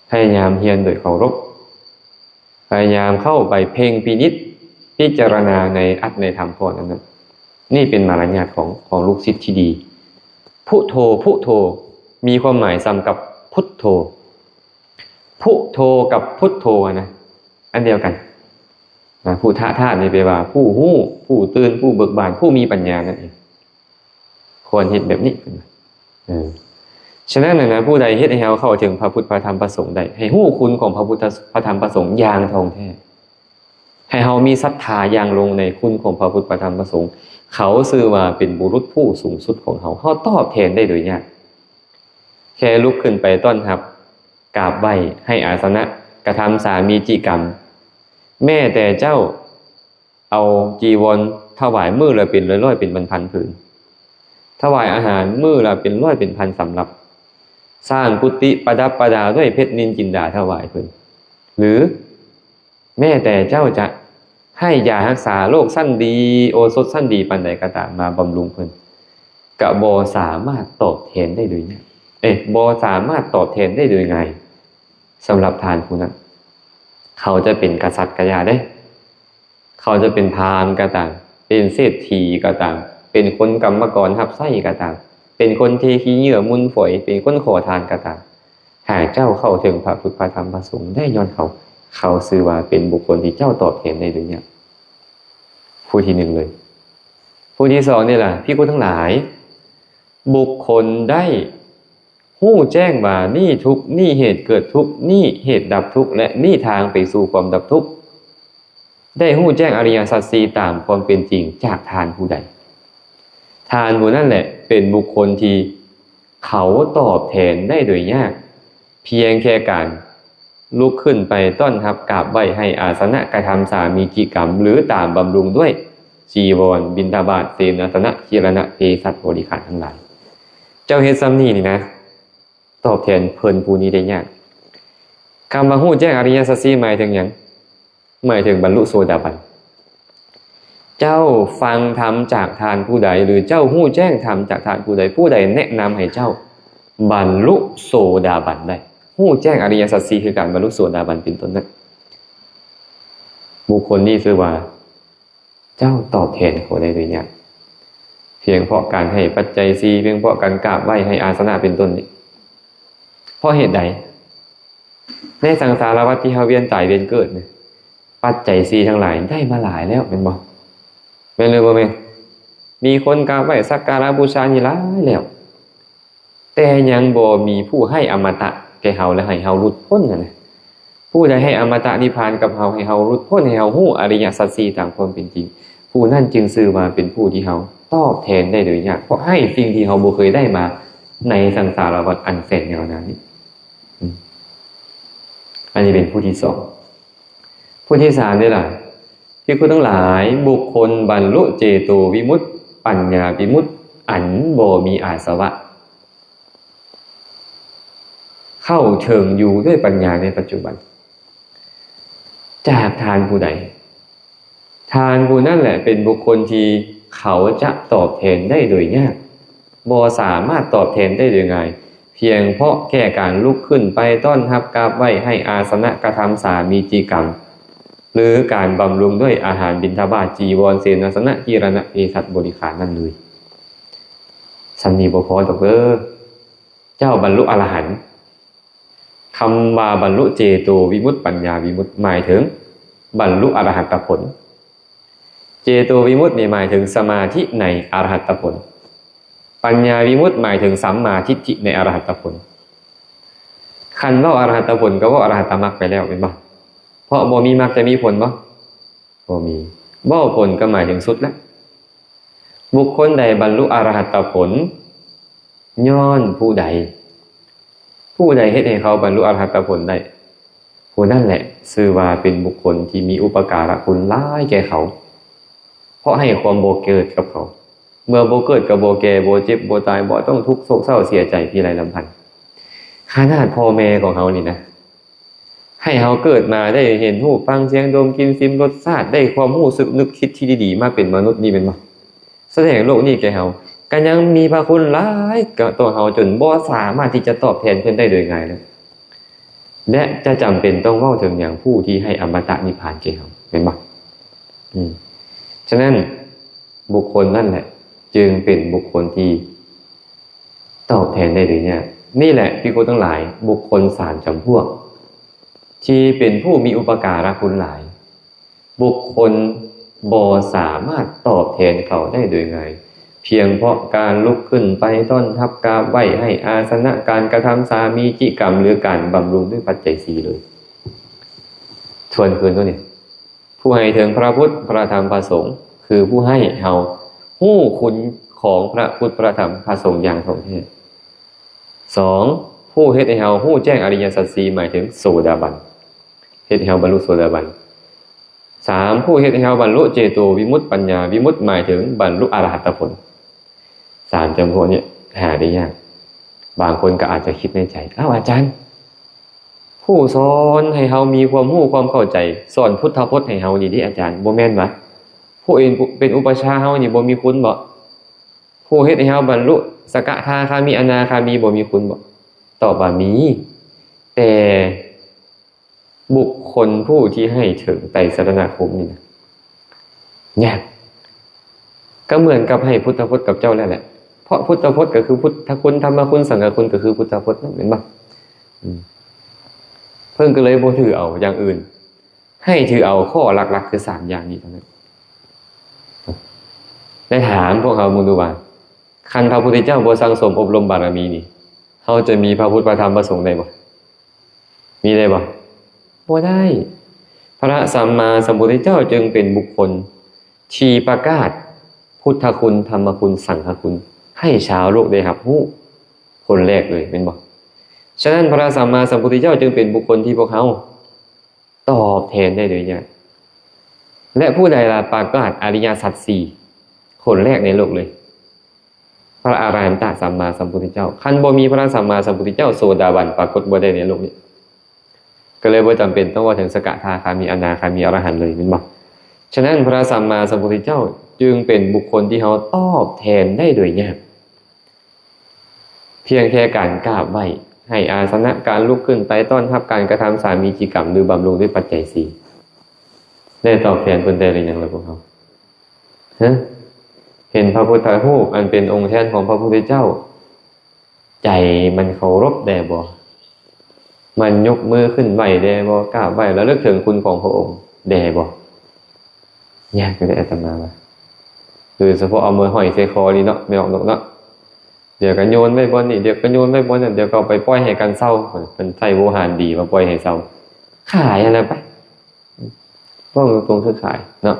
ພະຍາຍາມຮຽນໂດຍເຄົາລົບ, ພະຍາຍາມເຂົ້າໄປເພັ່ງພິນິດ ພິຈາລະນາໃນອັດໃນທຳຂອງອັນນັ້ນ. ນີ້ເປັນມາລະຍາດຂອງ, ຂອງລູກສິດທີ່ດີ. ພຸໂທ, ພຸໂທ ມີຄວາມໝາຍສ່ຳກັບພຸດໂທ. ພຸໂທກັບພຸດໂທນະ ອັນດຽວກັນນະ. ພຸທະທາດນີ້ແປວ່າຜູ້ຮູ້, ຜູ້ຕື່ນ, ຜູ້ເບີກບານ, ຜູ້ມີປັນຍານັ້ນເອງ. ຄວນເຮັດແບບນີ້. ເອີ ສະນັ້ນນະນະ ຜູ້ໃດເຮັດໃຫ້ເຮົາເຂົ້າເຖິງພະພຸດ ພະທຳ ພະສົງໄດ້, ໃຫ້ຮູ້ຄຸນຂອງພະພຸດ ພະທຳ ພະສົງຢ່າງທ່ອງແທ້, ໃຫ້ເຮົາມີສັດທາຢ່າງລົງໃນຄຸນຂອງພະພຸດ ພະທຳ ພະສົງ, ເຂົາຊື່ວ່າເປັນບຸລຸດຜູ້ສູງສຸດຂອງເຮົາ. ເຮົາຕອບແທນໄດ້ໂດຍຍາກ. ແຄ່ລຸກຂຶ້ນໄປຕ້ອນຮັບ, ກາບໄຫວ້, ໃຫ້ອາສະນະ, ກະທຳສາມີຈິກຳ. ແມ້ແຕ່ເຈົ້າເອົາຈີວອນຖວາຍມື້ລະເປັນຮ້ອຍໆ ເປັນພັນໆຜືນ, ຖວາຍອາຫານມື້ລະເປັນຮ້ອຍເປັນພັນສຳລັບ, ສ້າງກຸຕິປະດັບປະດາດ້ວຍເພັດນິນຈິນດາຖວາຍເພິ່ນ, ຫຼື ແມ້ແຕ່ເຈົ້າຈະໃຫ້ຢາຮັກສາໂລກຊັ້ນດີ, ໂອສົດຊັ້ນດີປານໃດກໍຕາມມາບຳລຸງເພິ່ນ, ກະບໍ່ສາມາດຕອບແທນໄດ້ໂດຍງ່າຍ, ເອີ ບໍ່ສາມາດຕອບແທນໄດ້ໂດຍງ່າຍ. ສຳລັບທ່ານຜູ້ນັ້ນ, ເຂົາຈະເປັນກະສັດກະຢ່າເດ້, ເຂົາຈະເປັນພາມກໍຕາມ, ເປັນເສດຖີກໍຕາມ, ເປັນຄົນກຳມະກອນຮັບໃຊ້ກໍຕາມ, ເປັນຄົນເທຂີ້ເຫຍື້ອມູນຝອຍ, ເປັນຄົນຂໍທານກໍຕາມ, ຫາກເຈົ້າເຂົ້າເຖິງພະພຸດ ພະທຳ ພະສົງໄດ້ຍ້ອນເຂົາ, ເຂົາຊື່ວ່າເປັນບຸກຄົນທີ່ເຈົ້າຕອບແທນໄດ້ໂດຍຍາກ. ຜູ້ທີໜຶ່ງເລີຍ. ຜູ້ທີສອງນີ້ລະ ພິກຂຸທັງຫຼາຍ, ບຸກຄົນໄດ້ຮູ້ແຈ້ງວ່ານີ້ທຸກ, ນີ້ເຫດເກີດທຸກ, ນີ້ເຫດດັບທຸກ ແລະ ນີ້ທາງໄປສູ່ຄວາມດັບທຸກ, ໄດ້ຮູ້ແຈ້ງອະລິຍະສັດສີ່ຕາມຄວາມເປັນຈິງຈາກທ່ານຜູ້ໃດ, ທ່ານຜູ້ນັ້ນແຫຼະເປັນບຸກຄົນທີ່ເຂົາຕອບແທນໄດ້ໂດຍຍາກ ພຽງແຄ່ການລຸກຂຶ້ນໄປຕ້ອນຮັບກາບໄຫວ້ໃຫ້ອາສະນະ ກະທຳສາມີຈິກຳ ຫຼື ຕາມບຳລຸງດ້ວຍຈີວອນ, ບິນທະບາດ, ເສນາສະນະ, ຄີລະນະ, ເພສັດ, ບໍລິຂານທັງຫຼາຍ. ເຈົ້າເຮັດສ່ຳນີ້ນີ້ນະ ຕອບແທນເພິ່ນຜູ້ນີ້ໄດ້ຍາກ. ຄຳວ່າຮູ້ແຈ້ງອະລິຍະສັດສີ່ໝາຍເຖິງຫຍັງ? ໝາຍເຖິງບັນລຸໂສດາບັນ. ເຈົ້າຟັງທຳຈາກທ່ານຜູ້ໃດ ຫຼື ເຈົ້າຮູ້ແຈ້ງທຳຈາກທ່ານຜູ້ໃດ? ຜູ້ໃດແນະນຳໃຫ້ເຈົ້າບັນລຸໂສດາບັນໄດ້? ຮູ້ແຈ້ງອະລິຍະສັດສີ່ ຄືການບັນລຸໂສດາບັນເປັນຕົ້ນນັ້ນ, ບຸກຄົນນີ້ຊື່ວ່າ ເຈົ້າຕອບແທນເຂົາໄດ້ໂດຍຍາກ ພຽງເພາະການໃຫ້ປັດໄຈສີ່, ພຽງເພາະການກາບໄຫວ້ໃຫ້ອາສະນະເປັນຕົ້ນນີ້. ເພາະເຫດໃດ? ໃນສັງສາລະວັດທີ່ເຮົາວຽນຕາຍວຽນເກີດນີ້ ປັດໄຈສີ່ທັງຫຼາຍໄດ້ມາຫຼາຍແລ້ວແມ່ນບໍ່? ແມ່ນຫຼືບໍ່ແມ່ນ? ມີຄົນກາບໄຫວ້ສັກກາລະບູຊານີ້ຫຼາຍແລ້ວ ແຕ່ຍັງບໍ່ມີຜູ້ໃຫ້ອະມະຕະແກ່ເຮົາ ແລະ ໃຫ້ເຮົາຫຼຸດພົ້ນຫັ້ນນະ. ຜູ້ໃດໃຫ້ອະມະຕະນິບພານກັບເຮົາ, ໃຫ້ເຮົາຫຼຸດພົ້ນ, ໃຫ້ເຮົາຮູ້ອະລິຍະສັດສີ່ຕາມຄວາມເປັນຈິງ, ຜູ້ນັ້ນຈຶ່ງຊື່ວ່າເປັນຜູ້ທີ່ເຮົາຕອບແທນໄດ້ໂດຍຍາກ, ເພາະໃຫ້ສິ່ງທີ່ເຮົາບໍ່ເຄີຍໄດ້ມາໃນສັງສາລະວັດອັນແສນຍາວນານນີ້. ອືມ ອັນນີ້ເປັນຜູ້ທີສອງ. ຜູ້ທີສາມນີ້ລະ ພິກຂຸທັງຫຼາຍ, ບຸກຄົນບັນລຸເຈໂຕວິມຸດ, ປັນຍາວິມຸດ ອັນບໍ່ມີອາສະວະ ເຂົ້າເຖິງຢູ່ດ້ວຍປັນຍາໃນປັດຈຸບັນ ຈາກທ່ານຜູ້ໃດ? ທ່ານຜູ້ນັ້ນແຫຼະເປັນບຸກຄົນທີ່ເຂົາຈະຕອບແທນໄດ້ໂດຍຍາກ, ບໍ່ສາມາດຕອບແທນໄດ້ໂດຍງ່າຍ, ພຽງເພາະແຄ່ການລຸກຂຶ້ນໄປຕ້ອນຮັບກາບໄຫວ້ໃຫ້ອາສະນະ ກະທຳສາມີຈິກຳ ຫຼື ການບຳລຸງດ້ວຍອາຫານ, ບິນທະບາດ, ຈີວອນ, ເສນາສະນະ, ກີລະນະ, ເພສັດ, ບໍລິຂານນັ້ນເລີຍ. ສ່ຳນີ້ບໍ່ພໍດອກເດີ. ເຈົ້າບັນລຸອະລະຫັນ. ຄຳວ່າບັນລຸເຈໂຕວິມຸດ, ປັນຍາວິມຸດ ໝາຍເຖິງບັນລຸອະລະຫັດຕະຜົນ. ເຈໂຕວິມຸດນີ້ໝາຍເຖິງສະມາທິໃນອະລະຫັດຕະຜົນ. ປັນຍາວິມຸດໝາຍເຖິງສຳມາທິດຖິໃນອະລະຫັດຕະຜົນ. ຄັນເວົ້າອະລະຫັດຕະຜົນກໍເວົ້າອະລະຫັດຕະມັກໄປແລ້ວແມ່ນບໍ່? ເພາະບໍ່ມີມັກຈະມີຜົນບໍ່? ບໍ່ມີ. ເວົ້າຜົນກໍໝາຍເຖິງສຸດແລ້ວ. ບຸກຄົນໃດບັນລຸອະລະຫັດຕະຜົນ ຍ້ອນຜູ້ໃດ? ຜູ້ໃດເຮັດໃຫ້ເຂົາບັນລຸອະລະຫັດຕະຜົນໄດ້? ຜູ້ນັ້ນແຫຼະຊື່ວ່າເປັນບຸກຄົນທີ່ມີອຸປະກາລະຄຸນຫຼາຍແກ່ເຂົາ, ເພາະໃຫ້ຄວາມບໍ່ເກີດກັບເຂົາ. ເມື່ອບໍ່ເກີດກໍບໍ່ແກ່, ບໍ່ເຈັບ, ບໍ່ຕາຍ, ບໍ່ຕ້ອງທຸກໂສກເສົ້າເສຍໃຈພິໄລລຳພັນ. ຂະໜາດພໍ່ແມ່ຂອງເຮົານີ້ນະ, ໃຫ້ເຮົາເກີດມາໄດ້ເຫັນຮູບ, ຟັງສຽງ, ດົມ, ກິ່ນ, ຊິມລົດຊາດ, ໄດ້ຄວາມຮູ້ສຶກນຶກຄິດທີ່ດີໆ ມາເປັນມະນຸດນີ້ແມ່ນບໍ່? ສະແດງໂລກນີ້ແກ່ເຮົາ, ກໍຍັງມີພະຄຸນຫຼາຍຕໍ່ເຮົາ ຈົນບໍ່ສາມາດທີ່ຈະຕອບແທນເພິ່ນໄດ້ໂດຍງ່າຍເລີຍ. ແລະ ຈະຈຳເປັນຕ້ອງເວົ້າເຖິງຫຍັງຜູ້ທີ່ໃຫ້ອະມະຕະນິບພານແກ່ເຮົາ ແມ່ນບໍ່? ອືມ ສະນັ້ນ ບຸກຄົນນັ້ນແຫຼະ ຈຶ່ງເປັນບຸກຄົນທີ່ຕອບແທນໄດ້ໂດຍຍາກ. ນີ້ແຫຼະ ພິກຂຸທັງຫຼາຍ, ບຸກຄົນສາມຈຳພວກ ທີ່ເປັນຜູ້ມີອຸປະກາລະຄຸນຫຼາຍ, ບຸກຄົນບໍ່ສາມາດຕອບແທນເຂົາໄດ້ໂດຍງ່າຍ, ພຽງເພາະການລຸກຂຶ້ນໄປຕ້ອນຮັບ, ກາບໄຫວ້ໃຫ້ອາສະນະ, ການກະທຳສາມີຈິກຳ ຫຼື ການບຳລຸງດ້ວຍປັດໄຈສີ່ເລີຍ. ທວນຄືນຕົວນີ້, ຜູ້ໃຫ້ເຖິງພະພຸດ, ພະທຳ, ພະສົງ, ຄືຜູ້ໃຫ້ເຮົາຮູ້ຄຸນຂອງພະພຸດ, ພະທຳ, ພະສົງຢ່າງທ່ອງແທ້. ສອງ, ຜູ້ເຮັດໃຫ້ເຮົາຮູ້ແຈ້ງອະລິຍະສັດສີ່ ໝາຍເຖິງໂສດາບັນ, ເຮັດໃຫ້ເຮົາບັນລຸໂສດາບັນ. ສາມ, ຜູ້ເຮັດໃຫ້ເຮົາບັນລຸເຈໂຕວິມຸດ, ປັນຍາວິມຸດ, ໝາຍເຖິງບັນລຸອະລະຫັດຕະຜົນ. ສາມຈຳພວກນີ້ຫາໄດ້ຍາກ. ບາງຄົນກໍອາດຈະຄິດໃນໃຈ, ອ້າວ ອາຈານ, ຜູ້ສອນໃຫ້ເຮົາມີຄວາມຮູ້ຄວາມເຂົ້າໃຈ, ສອນພຸດທະພົດໃຫ້ເຮົານີ້ເດ້ອາຈານ, ບໍ່ແມ່ນຫວາ? ຜູ້ເປັນ ເປັນອຸປະຊາເຮົານີ້ບໍ່ມີຄຸນບໍ? ຜູ້ເຮັດໃຫ້ເຮົາບັນລຸສະກະທາຄາມີ, ອະນາຄາມີ ບໍ່ມີຄຸນບໍ? ຕອບວ່າມີ, ແຕ່ ບຸກຄົນຜູ້ທີ່ໃຫ້ເຖິງໄຕສະລະນະຄົມນີ້ນະ ຍາກ. ກໍເໝືອນກັບໃຫ້ພຸດທະພົດກັບເຈົ້າແລ້ວແຫຼະ, ເພາະພຸດທະພົດກໍຄືພຸດທະຄຸນ, ທຳມະຄຸນ, ສັງຄະຄຸນກໍຄືພຸດທະພົດນັ້ນ ແມ່ນບໍ່? ອືມ ເພິ່ນກໍເລີຍບໍ່ຖືເອົາຢ່າງອື່ນ, ໃຫ້ຖືເອົາຂໍ້ຫຼັກໆຄືສາມຢ່າງນີ້ເທົ່ານັ້ນ. ປຖາມພວກເຮົາເບິ່ງດູວ່າ ຄັນພະພຸດທະເຈົ້າບໍ່ສັ່ງສົມອົບຮົມບາລະມີນີ້ ເຮົາຈະມີພະພຸດ ພະທຳ ພະສົງໄດ້ບໍ່? ມີໄດ້ບໍ່? ບໍ່ໄດ້. ພະສຳມາສຳພຸດທະເຈົ້າຈຶ່ງເປັນບຸກຄົນທີ່ປະກາດພຸດທະຄຸນ, ທຳມະຄຸນ, ສັງຄະຄຸນ ໃຫ້ຊາວໂລກໄດ້ຮັບຮູ້ຄົນແລກເລີຍ ແມ່ນບໍ່? ສະນັ້ນ ພະສຳມາສຳພຸດທະເຈົ້າຈຶ່ງເປັນບຸກຄົນທີ່ພວກເຮົາຕອບແທນໄດ້ໂດຍຍາກ. ແລະ ຜູ້ໃດລະປະກາດອະລິຍະສັດສີ່ຄົນແລກໃນໂລກເລີຍ? ພະອະລະຫັນຕະສຳມາສຳພຸດທະເຈົ້າ. ຄັນບໍ່ມີພະສຳມາສຳພຸດທະເຈົ້າ ໂສດາບັນປາກົດບໍ່ໄດ້ໃນໂລກນີ້. ກໍເລີຍບໍ່ຈຳເປັນຕ້ອງເວົ້າເຖິງສະກະທາຄາມີ ອະນາຄາມີ ອະລະຫັນເລີຍ ແມ່ນບໍ່? ສະນັ້ນ ພະສຳມາສຳພຸດທະເຈົ້າຈຶ່ງເປັນບຸກຄົນທີ່ເຮົາຕອບແທນໄດ້ໂດຍຍາກ. ພຽງແຄ່ການກາບໄຫວ້, ໃຫ້ອາສະນະ, ການລຸກຂຶ້ນໄປຕ້ອນຮັບ, ການກະທຳສາມີຈິກຳ ຫຼື ບຳລຸງດ້ວຍປັດໄຈສີ່ ໄດ້ຕອບແທນເພິ່ນໄດ້ຫຼືຍັງລະພວກເຮົາ? ຮະ? ເຫັນພະພຸດທະຮູບອັນເປັນອົງແທນຂອງພະພຸດທະເຈົ້າ ໃຈມັນເຄົາລົບແດ່ບໍ່? ມັນຍົກມືຂຶ້ນໄຫວ້ແດ່ບໍ່? ກາບໄຫວ້ລະລຶກເຖິງຄຸນຂອງພະອົງແດ່ບໍ່? ຍາກຢູ່ເດ້ອາດຕະມາວ່າ. ໂດຍສະເພາະເອົາມືຫ້ອຍໃສ່ຄໍນີ້ເນາະ ແມ່ອອກນົກເນາະ. ດຽວກໍໂຍນໄວ້ບ່ອນນີ້, ດຽວກໍໂຍນໄວ້ບ່ອນນັ້ນ, ດຽວກໍເອົາໄປປ່ອຍໃຫ້ກັນເຊົາ. ເພິ່ນໃຊ້ໂວຫານດີມາປ່ອຍໃຫ້ເຊົາ. ຂາຍຫັ້ນລະໄປ. ເວົ້າຕົງໆ ຄືຂາຍເນາະ.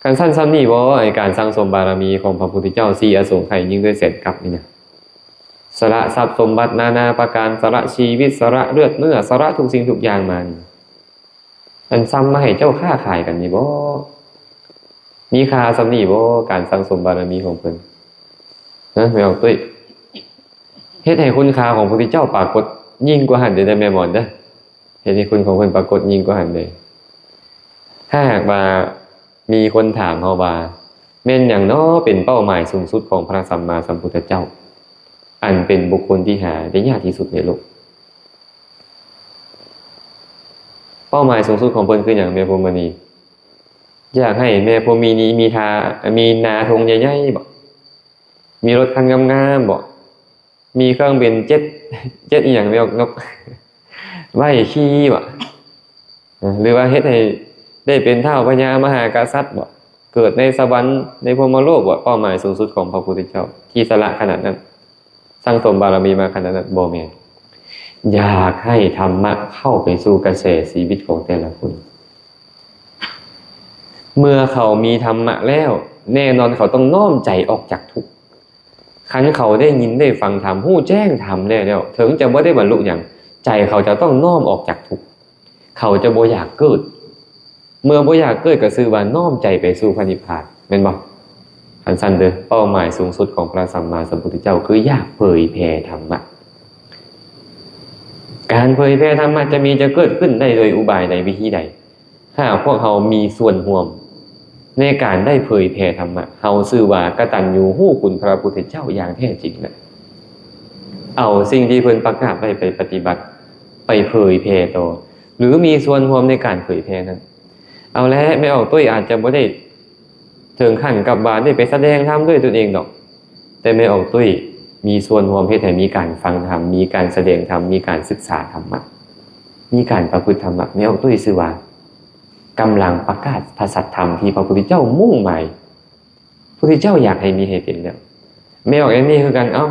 ຄັນຊັ້ນຊ່ຳນີ້ບໍ່ ໄອ້ການສັ່ງສົມບາລະມີຂອງພະພຸດທະເຈົ້າ ສີ່ອະສົງໄຂ ຍິງດ້ວຍແສນກັບນີ້ນະ, ສະຫຼະຊັບສົມບັດນານາປະການ, ສະຫຼະຊີວິດ, ສະຫຼະເລືອດເນື້ອ, ສະຫຼະທຸກສິ່ງທຸກຢ່າງມານີ້ ອັນຊ່ຳມາໃຫ້ເຈົ້າຄ້າຂາຍກັນນີ້ບໍ່? ມີຄ່າຊ່ຳນີ້ບໍ່ ການສັ່ງສົມບາລະມີຂອງເພິ່ນ? ນະ ແມ່ອອກຕຸ້ຍ ເຮັດໃຫ້ຄຸນຄ່າຂອງພະພຸດທະເຈົ້າປາກົດຍິ່ງກວ່າຫັ້ນເດ້ ແມ່ໝອນເດີ. ເຮັດໃຫ້ຄຸນຂອງເພິ່ນປາກົດຍິ່ງກວ່າຫັ້ນເດ້. ຖ້າຫາກວ່າມີຄົນຖາມເຮົາວ່າ ແມ່ນຫຍັງນໍເປັນເປົ້າໝາຍສູງສຸດຂອງພະສຳມາສຳພຸດທະເຈົ້າ ອັນເປັນບຸກຄົນທີ່ຫາໄດ້ຍາກທີ່ສຸດໃນໂລກ? ເປົ້າໝາຍສູງສຸດຂອງເພິ່ນຄືຫຍັງ ແມ່ພົມມະນີ? ຢາກໃຫ້ແມ່ພົມມະນີມີທາ ມີນາທົ່ງໃຫຍ່ໆບໍ? ມີລົດຄັນງາມໆບໍ? ມີເຄື່ອງບິນເຈັດ ເຈັດອີ່ຫຍັງ ແມ່ອອກນົກ ໄວ້ຂີ່ບໍ? ເອີ ຫຼືວ່າເຮັດໃຫ້ໄດ້ເປັນທ້າວພະຍາມະຫາກະສັດບໍ? ເກີດໃນສະຫວັນ ໃນພົມມະໂລກບໍ? ເປົ້າໝາຍສູງສຸດຂອງພະພຸດທະເຈົ້າທີ່ສະຫຼະຂະໜາດນັ້ນ ສັ່ງສົມບາລະມີມາຂະໜາດນັ້ນ ບໍ່ແມ່ນ. ຢາກໃຫ້ທຳມະເຂົ້າໄປສູ່ກະແສຊີວິດຂອງແຕ່ລະຄົນ. ເມື່ອເຂົາມີທຳມະແລ້ວ ແນ່ນອນເຂົາຕ້ອງນ້ອມໃຈອອກຈາກທຸກ. ຄັນເຂົາໄດ້ຍິນໄດ້ຟັງທຳ ຮູ້ແຈ້ງທຳແລ້ວ ເຖິງຈະບໍ່ໄດ້ບັນລຸຫຍັງ ໃຈເຂົາຈະຕ້ອງນ້ອມອອກຈາກທຸກ. ເຂົາຈະບໍ່ຢາກເກີດ. ເມື່ອບໍ່ຢາກເກີດກໍຊື່ວ່ານ້ອມໃຈໄປສູ່ພະນິບພານ ແມ່ນບໍ່? ຄັນຊັ້ນເດີ ເປົ້າໝາຍສູງສຸດຂອງພະສຳມາສຳພຸດທະເຈົ້າ ຄືຢາກເຜີຍແຜ່ທຳມະ. ການເຜີຍແຜ່ທຳມະຈະມີ ຈະເກີດຂຶ້ນໄດ້ໂດຍອຸບາຍໃດ ວິທີໃດ? ຫາກພວກເຮົາມີສ່ວນຮ່ວມໃນການໄດ້ເຜີຍແຜ່ທຳມະ ເຮົາຊື່ວ່າກະຕັນຍູຮູ້ຄຸນພະພຸດທະເຈົ້າຢ່າງແທ້ຈິງນະ. ເອົາສິ່ງທີ່ເພິ່ນປະກາດໄວ້ໄປປະຕິບັດ ໄປເຜີຍແຜ່ຕໍ່ ຫຼື ມີສ່ວນຮ່ວມໃນການເຜີຍແຜ່ນັ້ນ. ເອົາແຫຼະ ແມ່ອອກຕຸ້ຍອາດຈະບໍ່ໄດ້ເຖິງຂັ້ນກັບວ່າໄດ້ໄປສະແດງທຳດ້ວຍຕົນເອງດອກ, ແຕ່ແມ່ອອກຕຸ້ຍມີສ່ວນຮ່ວມເຮັດໃຫ້ມີການຟັງທຳ, ມີການສະແດງທຳ, ມີການສຶກສາທຳມະ, ມີການປະພຶດທຳມະ. ແມ່ອອກຕຸ້ຍຊື່ວ່າກຳລັງປະກາດພະສັດທຳທີ່ພະພຸດທະເຈົ້າມຸ່ງໝາຍ, ພຸດທະເຈົ້າຢາກໃຫ້ມີໃຫ້ເປັນແລ້ວ. ແມ່ອອກແອນນີ້ຄືກັນ, ເອົ້າ,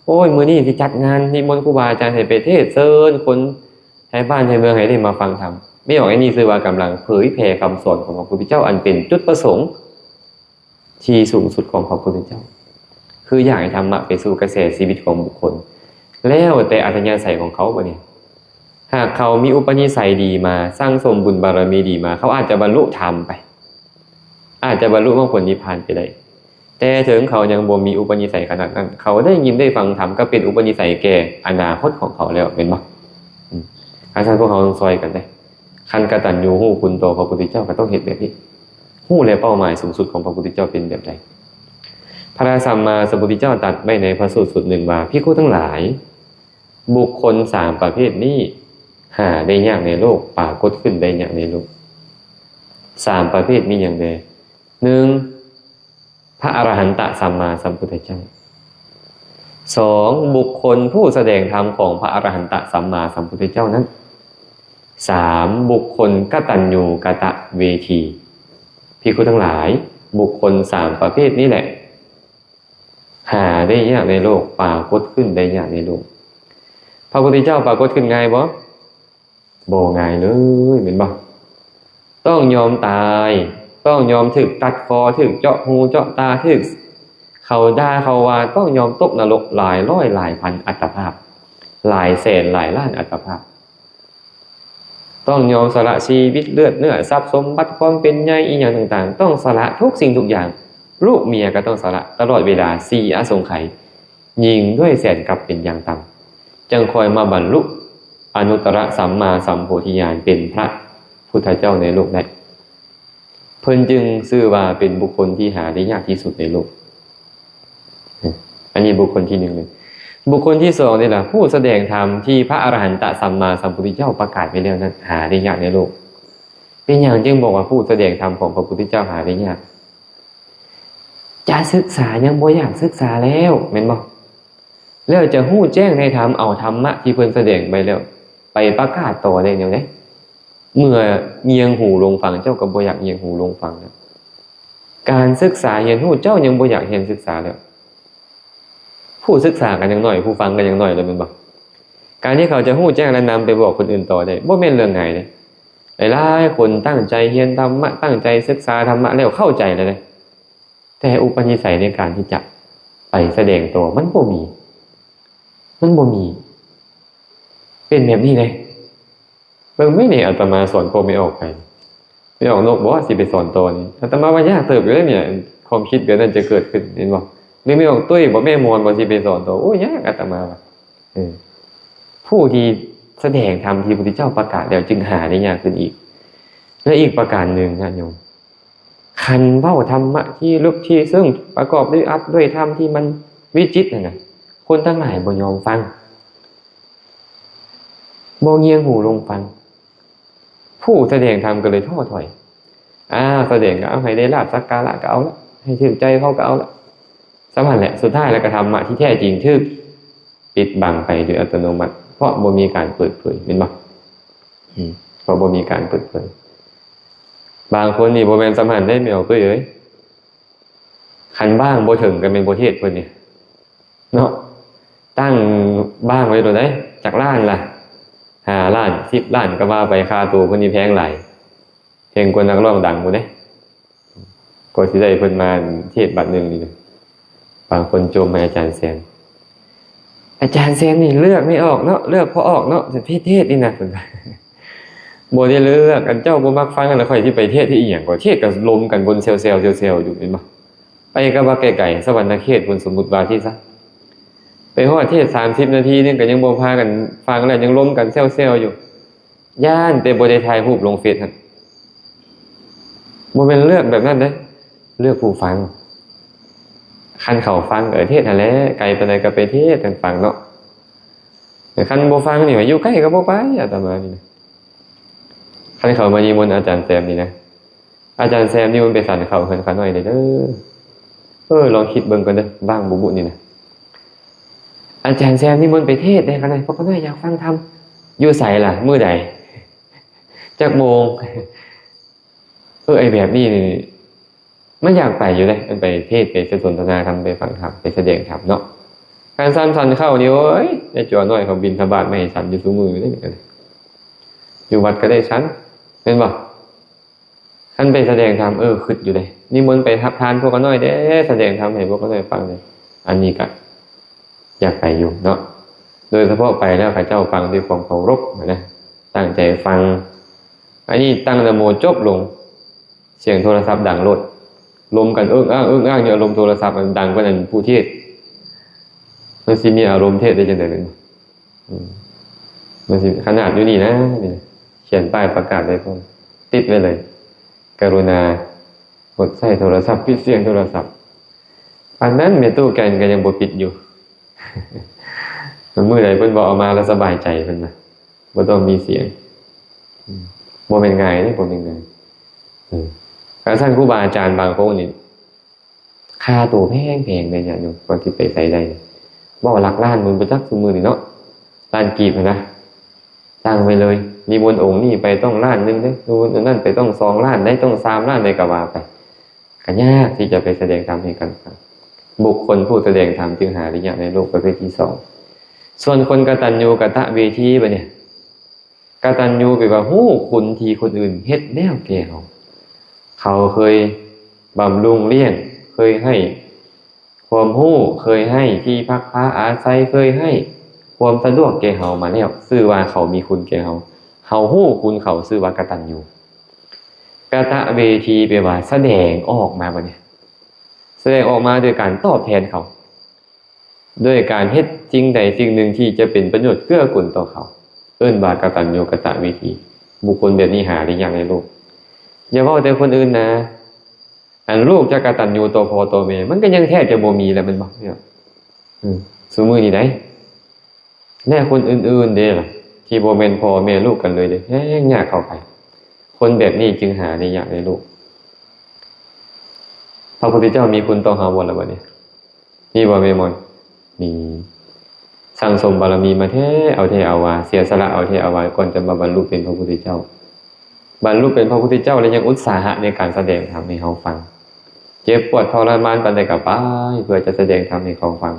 ໂອ້ຍ, ມື້ນີ້ຊິຈັດງານນິມົນຄູບາອາຈານໃຫ້ໄປເທດເຊີນຄົນ ໃຫ້ບ້ານໃຫ້ເມືອງໃຫ້ໄດ້ມາຟັງທຳ. ແມ່ອອກອັນນີ້ຊື່ວ່າກຳລັງເຜີຍແຜ່ຄຳສອນຂອງພະພຸດທະເຈົ້າ ອັນເປັນຈຸດປະສົງທີ່ສູງສຸດຂອງພະພຸດທະເຈົ້າ, ຄືຢາກໃຫ້ທຳມະໄປສູ່ກະແສຊີວິດຂອງບຸກຄົນ. ແລ້ວແຕ່ອັດທະຍາໄສຂອງເຂົາ. ບາດນີ້ ຫາກເຂົາມີອຸປະນິໄສດີມາ, ສັ່ງສົມບຸນບາລະມີດີມາ, ເຂົາອາດຈະບັນລຸທຳໄປ, ອາດຈະບັນລຸມາຜົນນິບພານໄປໄດ້. ແຕ່ເຖິງເຂົາຍັງບໍ່ມີອຸປະນິໄສຂະໜາດນັ້ນ, ເຂົາໄດ້ຍິນໄດ້ຟັງທຳກໍເປັນອຸປະນິໄສແກ່ອະນາຄົດຂອງເຂົາແລ້ວ, ແມ່ນບໍ່? ອືມ ຄັນຊັ້ນພວກເຮົາຕ້ອງຊ່ອຍກັນເດ້. ຄັນກະຕັນຍູຮູ້ຄຸນຕໍ່ພະພຸດທະເຈົ້າກໍຕ້ອງເຮັດແບບນີ້, ຮູ້ແລ້ວເປົ້າໝາຍສູງສຸດຂອງພະພຸດທະເຈົ້າເປັນແບບໃດ. ພະສຳມາສຳພຸດທະເຈົ້າຕັດໄວ້ໃນພະສູດສູດໜຶ່ງວ່າ, ພິກຂຸທັງຫຼາຍ, ບຸກຄົນສາມປະເພດນີ້ຫາໄດ້ຍາກໃນໂລກ, ປາກົດຂຶ້ນໄດ້ຍາກໃນໂລກ. ສາມປະເພດມີຫຍັງແດ່? ໜຶ່ງ ພະອະລະຫັນຕະສຳມາສຳພຸດທະເຈົ້າ. ສອງ ບຸກຄົນຜູ້ສະແດງທຳຂອງພະອະລະຫັນຕະສຳມາສຳພຸດທະເຈົ້ານັ້ນ. ສາມ ບຸກຄົນກະຕັນຍູກະຕະເວທີ. ພິກຂຸທັງຫຼາຍ, ບຸກຄົນສາມປະເພດນີ້ແຫຼະ ຫາໄດ້ຍາກໃນໂລກ, ປາກົດຂຶ້ນໄດ້ຍາກໃນໂລກ. ພະພຸດທະເຈົ້າປາກົດຂຶ້ນງ່າຍບໍ່? ບໍ່ງ່າຍເລີຍ ແມ່ນບໍ່? ຕ້ອງຍອມຕາຍ, ຕ້ອງຍອມຖືກຕັດຄໍ, ຖືກເຈາະຫູເຈາະຕາ, ຖືກເຂົາດ່າເຂົາວ່າ, ຕ້ອງຍອມຕົກນະລົກຫຼາຍຮ້ອຍຫຼາຍພັນອັດຕະພາບ, ຫຼາຍແສນຫຼາຍລ້ານອັດຕະພາບ. ຕ້ອງຍອມສະຫຼະຊີວິດ, ເລືອດເນື້ອ, ຊັບສົມບັດ, ຄວາມເປັນໃຫຍ່ອີ່ຫຍັງຕ່າງໆ, ຕ້ອງສະຫຼະທຸກສິ່ງທຸກຢ່າງ. ລູກເມຍກໍຕ້ອງສະຫຼະຕະຫຼອດເວລາສີ່ອະສົງໄຂ, ຍິງດ້ວຍແສນກັບເປັນຢ່າງຕ່ຳ, ຈຶ່ງຄ່ອຍມາບັນລຸອະນຸດຕະລະສຳມາສຳໂພທິຍານ ເປັນພະພຸດທະເຈົ້າໃນໂລກໄດ້. ເພິ່ນຈຶ່ງຊື່ວ່າເປັນບຸກຄົນທີ່ຫາໄດ້ຍາກທີ່ສຸດໃນໂລກ. ອັນນີ້ບຸກຄົນທີໜຶ່ງເລີຍ. ບຸກຄົນທີສອງນີ້ລະ ຜູ້ສະແດງທຳທີ່ພະອະລະຫັນຕະສຳມາສຳພຸດທະເຈົ້າປະກາດໄວ້ແລ້ວນັ້ນ ຫາໄດ້ຍາກໃນໂລກ. ເປັນຫຍັງຈຶ່ງບອກວ່າຜູ້ສະແດງທຳຂອງພະພຸດທະເຈົ້າຫາໄດ້ຍາກ? ຈະສຶກສາຍັງບໍ່ຢາກສຶກສາແລ້ວ ແມ່ນບໍ່? ແລ້ວຈະຮູ້ແຈ້ງໃນທຳ ເອົາທຳມະທີ່ເພິ່ນສະແດງໄປແລ້ວ ໄປປະກາດຕໍ່ໄດ້ແນວໃດ? ເມື່ອງຽງຫູລົງຟັງ ເຈົ້າກໍບໍ່ຢາກງຽງຫູລົງຟັງແລ້ວ. ການສຶກສາຮຽນຮູ້ ເຈົ້າຍັງບໍ່ຢາກຮຽນສຶກສາແລ້ວ. ຜູ້ສຶກສາກໍຍັງໜ້ອຍ ຜູ້ຟັງກໍຍັງໜ້ອຍແລ້ວ ແມ່ນບໍ່? ການທີ່ເຂົາຈະຮູ້ແຈ້ງ ແລະ ນຳໄປບອກຄົນອື່ນຕໍ່ໄດ້ ບໍ່ແມ່ນເລື່ອງງ່າຍເດ້. ຫຼາຍໆຄົນຕັ້ງໃຈຮຽນທຳມະ ຕັ້ງໃຈສຶກສາທຳມະແລ້ວເຂົ້າໃຈແລ້ວເດ້ ແຕ່ອຸປະນິໄສໃນການທີ່ຈະໄປສະແດງຕໍ່ມັນບໍ່ມີ ມັນບໍ່ມີ. ເປັນແບບນີ້ເດ້. ເບິ່ງແມ່ນີ້ ອາດຕະມາສອນພໍ່ແມ່ອອກໄປ ແມ່ອອກນົກບໍ່ ຊິໄປສອນຕໍ່ນີ້ ອາດຕະມາວ່າຍາກເຕີບຢູ່ເດ້ນີ້ ຄວາມຄິດແບບນັ້ນຈະເກີດຂຶ້ນ ເຫັນບໍ່? ຫຼືແມ່ອອກຕຸ້ຍບໍ່ ແມ່ມອນບໍ່ ຊິໄປສອນຕໍ່ ໂອ້ ຍາກ ອາດຕະມາວ່າ. ເອີ ຜູ້ທີ່ສະແດງທຳທີ່ພະພຸດທະເຈົ້າປະກາດແລ້ວ ຈຶ່ງຫາໄດ້ຍາກຂຶ້ນອີກ. ແລະ ອີກປະການໜຶ່ງ ຍາດໂຍມ ຄັນເວົ້າທຳມະທີ່ເລິກທີ່ເຊິ່ງ ປະກອບດ້ວຍອັດດ້ວຍທຳທີ່ມັນວິຈິດຫັ້ນນະ ຄົນທັງຫຼາຍບໍ່ຍອມຟັງ ບໍ່ງຽງຫູລົງຟັງ ຜູ້ສະແດງທຳກໍເລີຍທໍ້ຖອຍ. ອາ ສະແດງກໍເອົາໃຫ້ໄດ້ລາບສັກກາລະກໍເອົາລະ ໃຫ້ຖືກໃຈເຂົາກໍເອົາລະ ສ່ຳນັ້ນແຫຼະ. ສຸດທ້າຍແລ້ວກໍທຳມະທີ່ແທ້ຈິງຖືກປິດບັງໄປໂດຍອັດຕະໂນມັດ ເພາະບໍ່ມີການເປີດເຜີຍ ແມ່ນບໍ່? ອືມ ເພາະບໍ່ມີການເປີດເຜີຍ. ບາງຄົນນີ້ບໍ່ແມ່ນສ່ຳນັ້ນເດ້ ແມ່ອອກຕຸ້ຍເອີຍ. ຄັນບ້າງບໍ່ເຖິງກໍແມ່ນບໍ່ເທດເພິ່ນນີ້ເນາະ. ຕັ້ງບ້າງໄວ້ໂລດໃດ໋ ຈັກລ້ານລະ ຫ້າລ້ານ ສິບລ້ານກໍວ່າໄປ ຄ່າໂຕເພິ່ນນີ້ແພງຫຼາຍ ແພງກວ່ານັກຮ້ອງດັງພຸ້ນເດ້. ກໍຊິໄດ້ເພິ່ນມາເທດບາດໜຶ່ງນີ້ ບາງຄົນຈົ່ມໃຫ້ອາຈານແຊມ ອາຈານແຊມນີ້ເລືອກໄມ່ອອກເນາະ ເລືອກບໍ່ອອກເນາະ ເທດ ເທດນີ້ນະ ເພິ່ນວ່າ ບໍ່ໄດ້ເລືອກ. ອັນເຈົ້າບໍ່ມັກຟັງ ແລ້ວຂ້ອຍຊິໄປເທດເຮັດອີ່ຫຍັງ? ຂ້ອຍເທດກໍລົມກັນວົນແຊວໆ ແຊວໆຢູ່ ແມ່ນບໍ່? ໄປກໍວ່າໄກໆ ສະຫວັນນະເຂດພຸ້ນ ສົມມຸດວ່າຊິຊະ ໄປຮອດເທດສາມສິບນາທີໜຶ່ງກໍຍັງບໍ່ພາກັນຟັງ ແລ້ວຍັງລົມກັນແຊວໆຢູ່. ຢ້ານແຕ່ບໍ່ໄດ້ຖ່າຍຮູບລົງເຟສຫັ້ນ. ບໍ່ແມ່ນເລືອກແບບນັ້ນເດ້ ເລືອກຜູ້ຟັງ. ຄັນເຂົາຟັງ ເອີ ເທດຫັ້ນແຫຼະ ໄກປານໃດກໍໄປເທດໃຫ້ຟັງເນາະ. ແຕ່ຄັນບໍ່ຟັງນີ້ ວ່າຢູ່ໃກ້ກໍບໍ່ໄປ ອາດຕະມານີ້ນະ. ຄັນເຂົາມານິມົນອາຈານແຊມນີ້ນະ ອາຈານແຊມນິມົນໄປສັນເຂົ້າເຮືອນຂ້ານ້ອຍເດີ. ເອີ ລອງຄິດເບິ່ງກ່ອນເດີ ບ້າງບຸບຸນີ້ນະ. ອາຈານແຊມນິມົນໄປເທດເດ້ ຂ້ານ້ອຍ ພວກຂ້ານ້ອຍຢາກຟັງທຳ. ຢູ່ໃສລະ? ມື້ໃດ? ຈັກໂມງ? ເອີ ໄອ້ແບບນີ້ນີ້ ມັນຢາກໄປຢູ່ເດ້ ມັນໄປເທດ ໄປສົນທະນາທຳ ໄປຟັງທຳ ໄປສະແດງທຳເນາະ. ຄັນສັນ ສັນເຂົ້ານີ້ ໂອ້ຍ ຍາຍຈົວນ້ອຍເຂົາບິນທະບາດມາໃຫ້ສັນຢູ່ຊຸມື້ເດ້ ຢູ່ວັດກໍໄດ້ສັນ ແມ່ນບໍ່? ຄັນໄປສະແດງທຳ ເອີ ຄຶດຢູ່ເດ້ ນິມົນໄປຮັບທານພວກຂ້ານ້ອຍເດ້ ສະແດງທຳໃຫ້ພວກຂ້ານ້ອຍຟັງເດ້ ອັນນີ້ກະຢາກໄປຢູ່ເນາະ. ໂດຍສະເພາະໄປແລ້ວ ເຂົາເຈົ້າຟັງດ້ວຍຄວາມເຄົາລົບນະ ຕັ້ງໃຈຟັງ. ອັນນີ້ຕັ້ງນະໂມຈົບລົງ ສຽງໂທລະສັບດັງໂລດ ລົມກັນເອິກອາກເອິກອາກຢູ່ ອາລົມໂທລະສັບມັນດັງກວ່ານັ້ນ ຜູ້ເທດ ມັນຊິມີອາລົມເທດໄດ້ຈັ່ງໃດແມ່ນບໍ່? ອືມ ມັນຊິຂະໜາດຢູ່ນີ້ນະ ນີ້ ຂຽນປ້າຍປະກາດໄວ້ພ້ອມ ຕິດໄວ້ເລີຍ ກະລຸນາງົດໃຊ້ໂທລະສັບ ປິດສຽງໂທລະສັບ. ປານນັ້ນແມ່ຕູ້ແກ່ນກໍຍັງບໍ່ປິດຢູ່. ມື້ໃດເພິ່ນບໍ່ເອົາມາແລ້ວສະບາຍໃຈເພິ່ນນະ ບໍ່ຕ້ອງມີສຽງ. ອືມ ບໍ່ແມ່ນງ່າຍເດ້ ບໍ່ແມ່ນງ່າຍ. ເອີ ຄັນຊັ້ນ ຄູບາອາຈານບາງອົງນີ້ ຄ່າໂຕແພງໆເດ້ຍາດໂຍມ ກ່ອນຊິໄປໃສໄດ້ ເວົ້າຫຼັກລ້ານ ມັນບໍ່ຈັກຊຸມື້ນີ້ເນາະ ລ້ານກີບຫັ້ນນະ ຕັ້ງໄວ້ເລີຍ ນິມົນອົງນີ້ໄປຕ້ອງລ້ານໜຶ່ງເດ້ ນິມົນອົງນັ້ນໄປຕ້ອງສອງລ້ານໄດ້ ຕ້ອງສາມລ້ານໄດ້ ກໍວ່າໄປ. ກໍຍາກທີ່ຈະໄປສະແດງທຳໃຫ້ກັນຟັງ. ບຸກຄົນຜູ້ສະແດງທຳຈຶ່ງຫາໄດ້ຍາກໃນໂລກປະເພດທີສອງ. ສ່ວນຄົນກະຕັນຍູກະຕະເວທີບັດນີ້ ກະຕັນຍູແປວ່າຮູ້ຄຸນທີ່ຄົນອື່ນເຮັດແລ້ວແກ່ເຮົາ. ເຂົາເຄີຍບຳລຸງລ້ຽງ, ເຄີຍໃຫ້ຄວາມຮູ້, ເຄີຍໃຫ້ທີ່ພັກພາອາໄສ, ເຄີຍໃຫ້ຄວາມສະດວກແກ່ເຮົາມາແລ້ວ, ຊື່ວ່າເຂົາມີຄຸນແກ່ເຮົາ. ເຮົາຮູ້ຄຸນເຂົາ, ຊື່ວ່າກະຕັນຍູ. ກະຕະເວທີແປວ່າສະແດງອອກມາບັດນີ້, ສະແດງອອກມາໂດຍການຕອບແທນເຂົາ. ດ້ວຍການເຮັດສິ່ງໃດສິ່ງໜຶ່ງທີ່ຈະເປັນປະໂຫຍດເກື້ອກຸນຕໍ່ເຂົາ, ເອີ້ນວ່າກະຕັນຍູກະຕະເວທີ. ບຸກຄົນແບບນີ້ຫາໄດ້ຍາກໃນໂລກ. ຢ່າເວົ້າແຕ່ຄົນອື່ນນະ, ອັນລູກຈະກະຕັນຍູຕໍ່ພໍ່ຕໍ່ແມ່ ມັນກໍຍັງແທບຈະບໍ່ມີແລ້ວແມ່ນບໍ່? ເອີ ຊຸມື້ນີ້ໃດ໋. ແລະຄົນອື່ນໆເດ້ລະ ທີ່ບໍ່ແມ່ນພໍ່ແມ່ລູກກັນເລີຍເດ້ ແຮງຍາກເຂົ້າໄປ. ຄົນແບບນີ້ຈຶ່ງຫາໄດ້ຍາກໃນໂລກ. ພະພຸດທະເຈົ້າມີຄຸນຕໍ່ເຮົາບໍ່ລະບັດນີ້? ມີບໍ່ແມ່ມອນ? ມີ. ສັ່ງສົມບາລະມີມາແທ້ເອົາແທ້ເອົາວ່າ, ເສຍສະຫຼະເອົາແທ້ເອົາວ່າ ກ່ອນຈະມາບັນລຸເປັນພະພຸດທະເຈົ້າ. ບັນລຸເປັນພະພຸດທະເຈົ້າແລ້ວຍັງອຸດສາຫະໃນການສະແດງທຳໃຫ້ເຮົາຟັງ. ເຈັບປວດທໍລະມານປານໃດກໍໄປ ເພື່ອຈະສະແດງທຳໃຫ້ເຂົາຟັງ.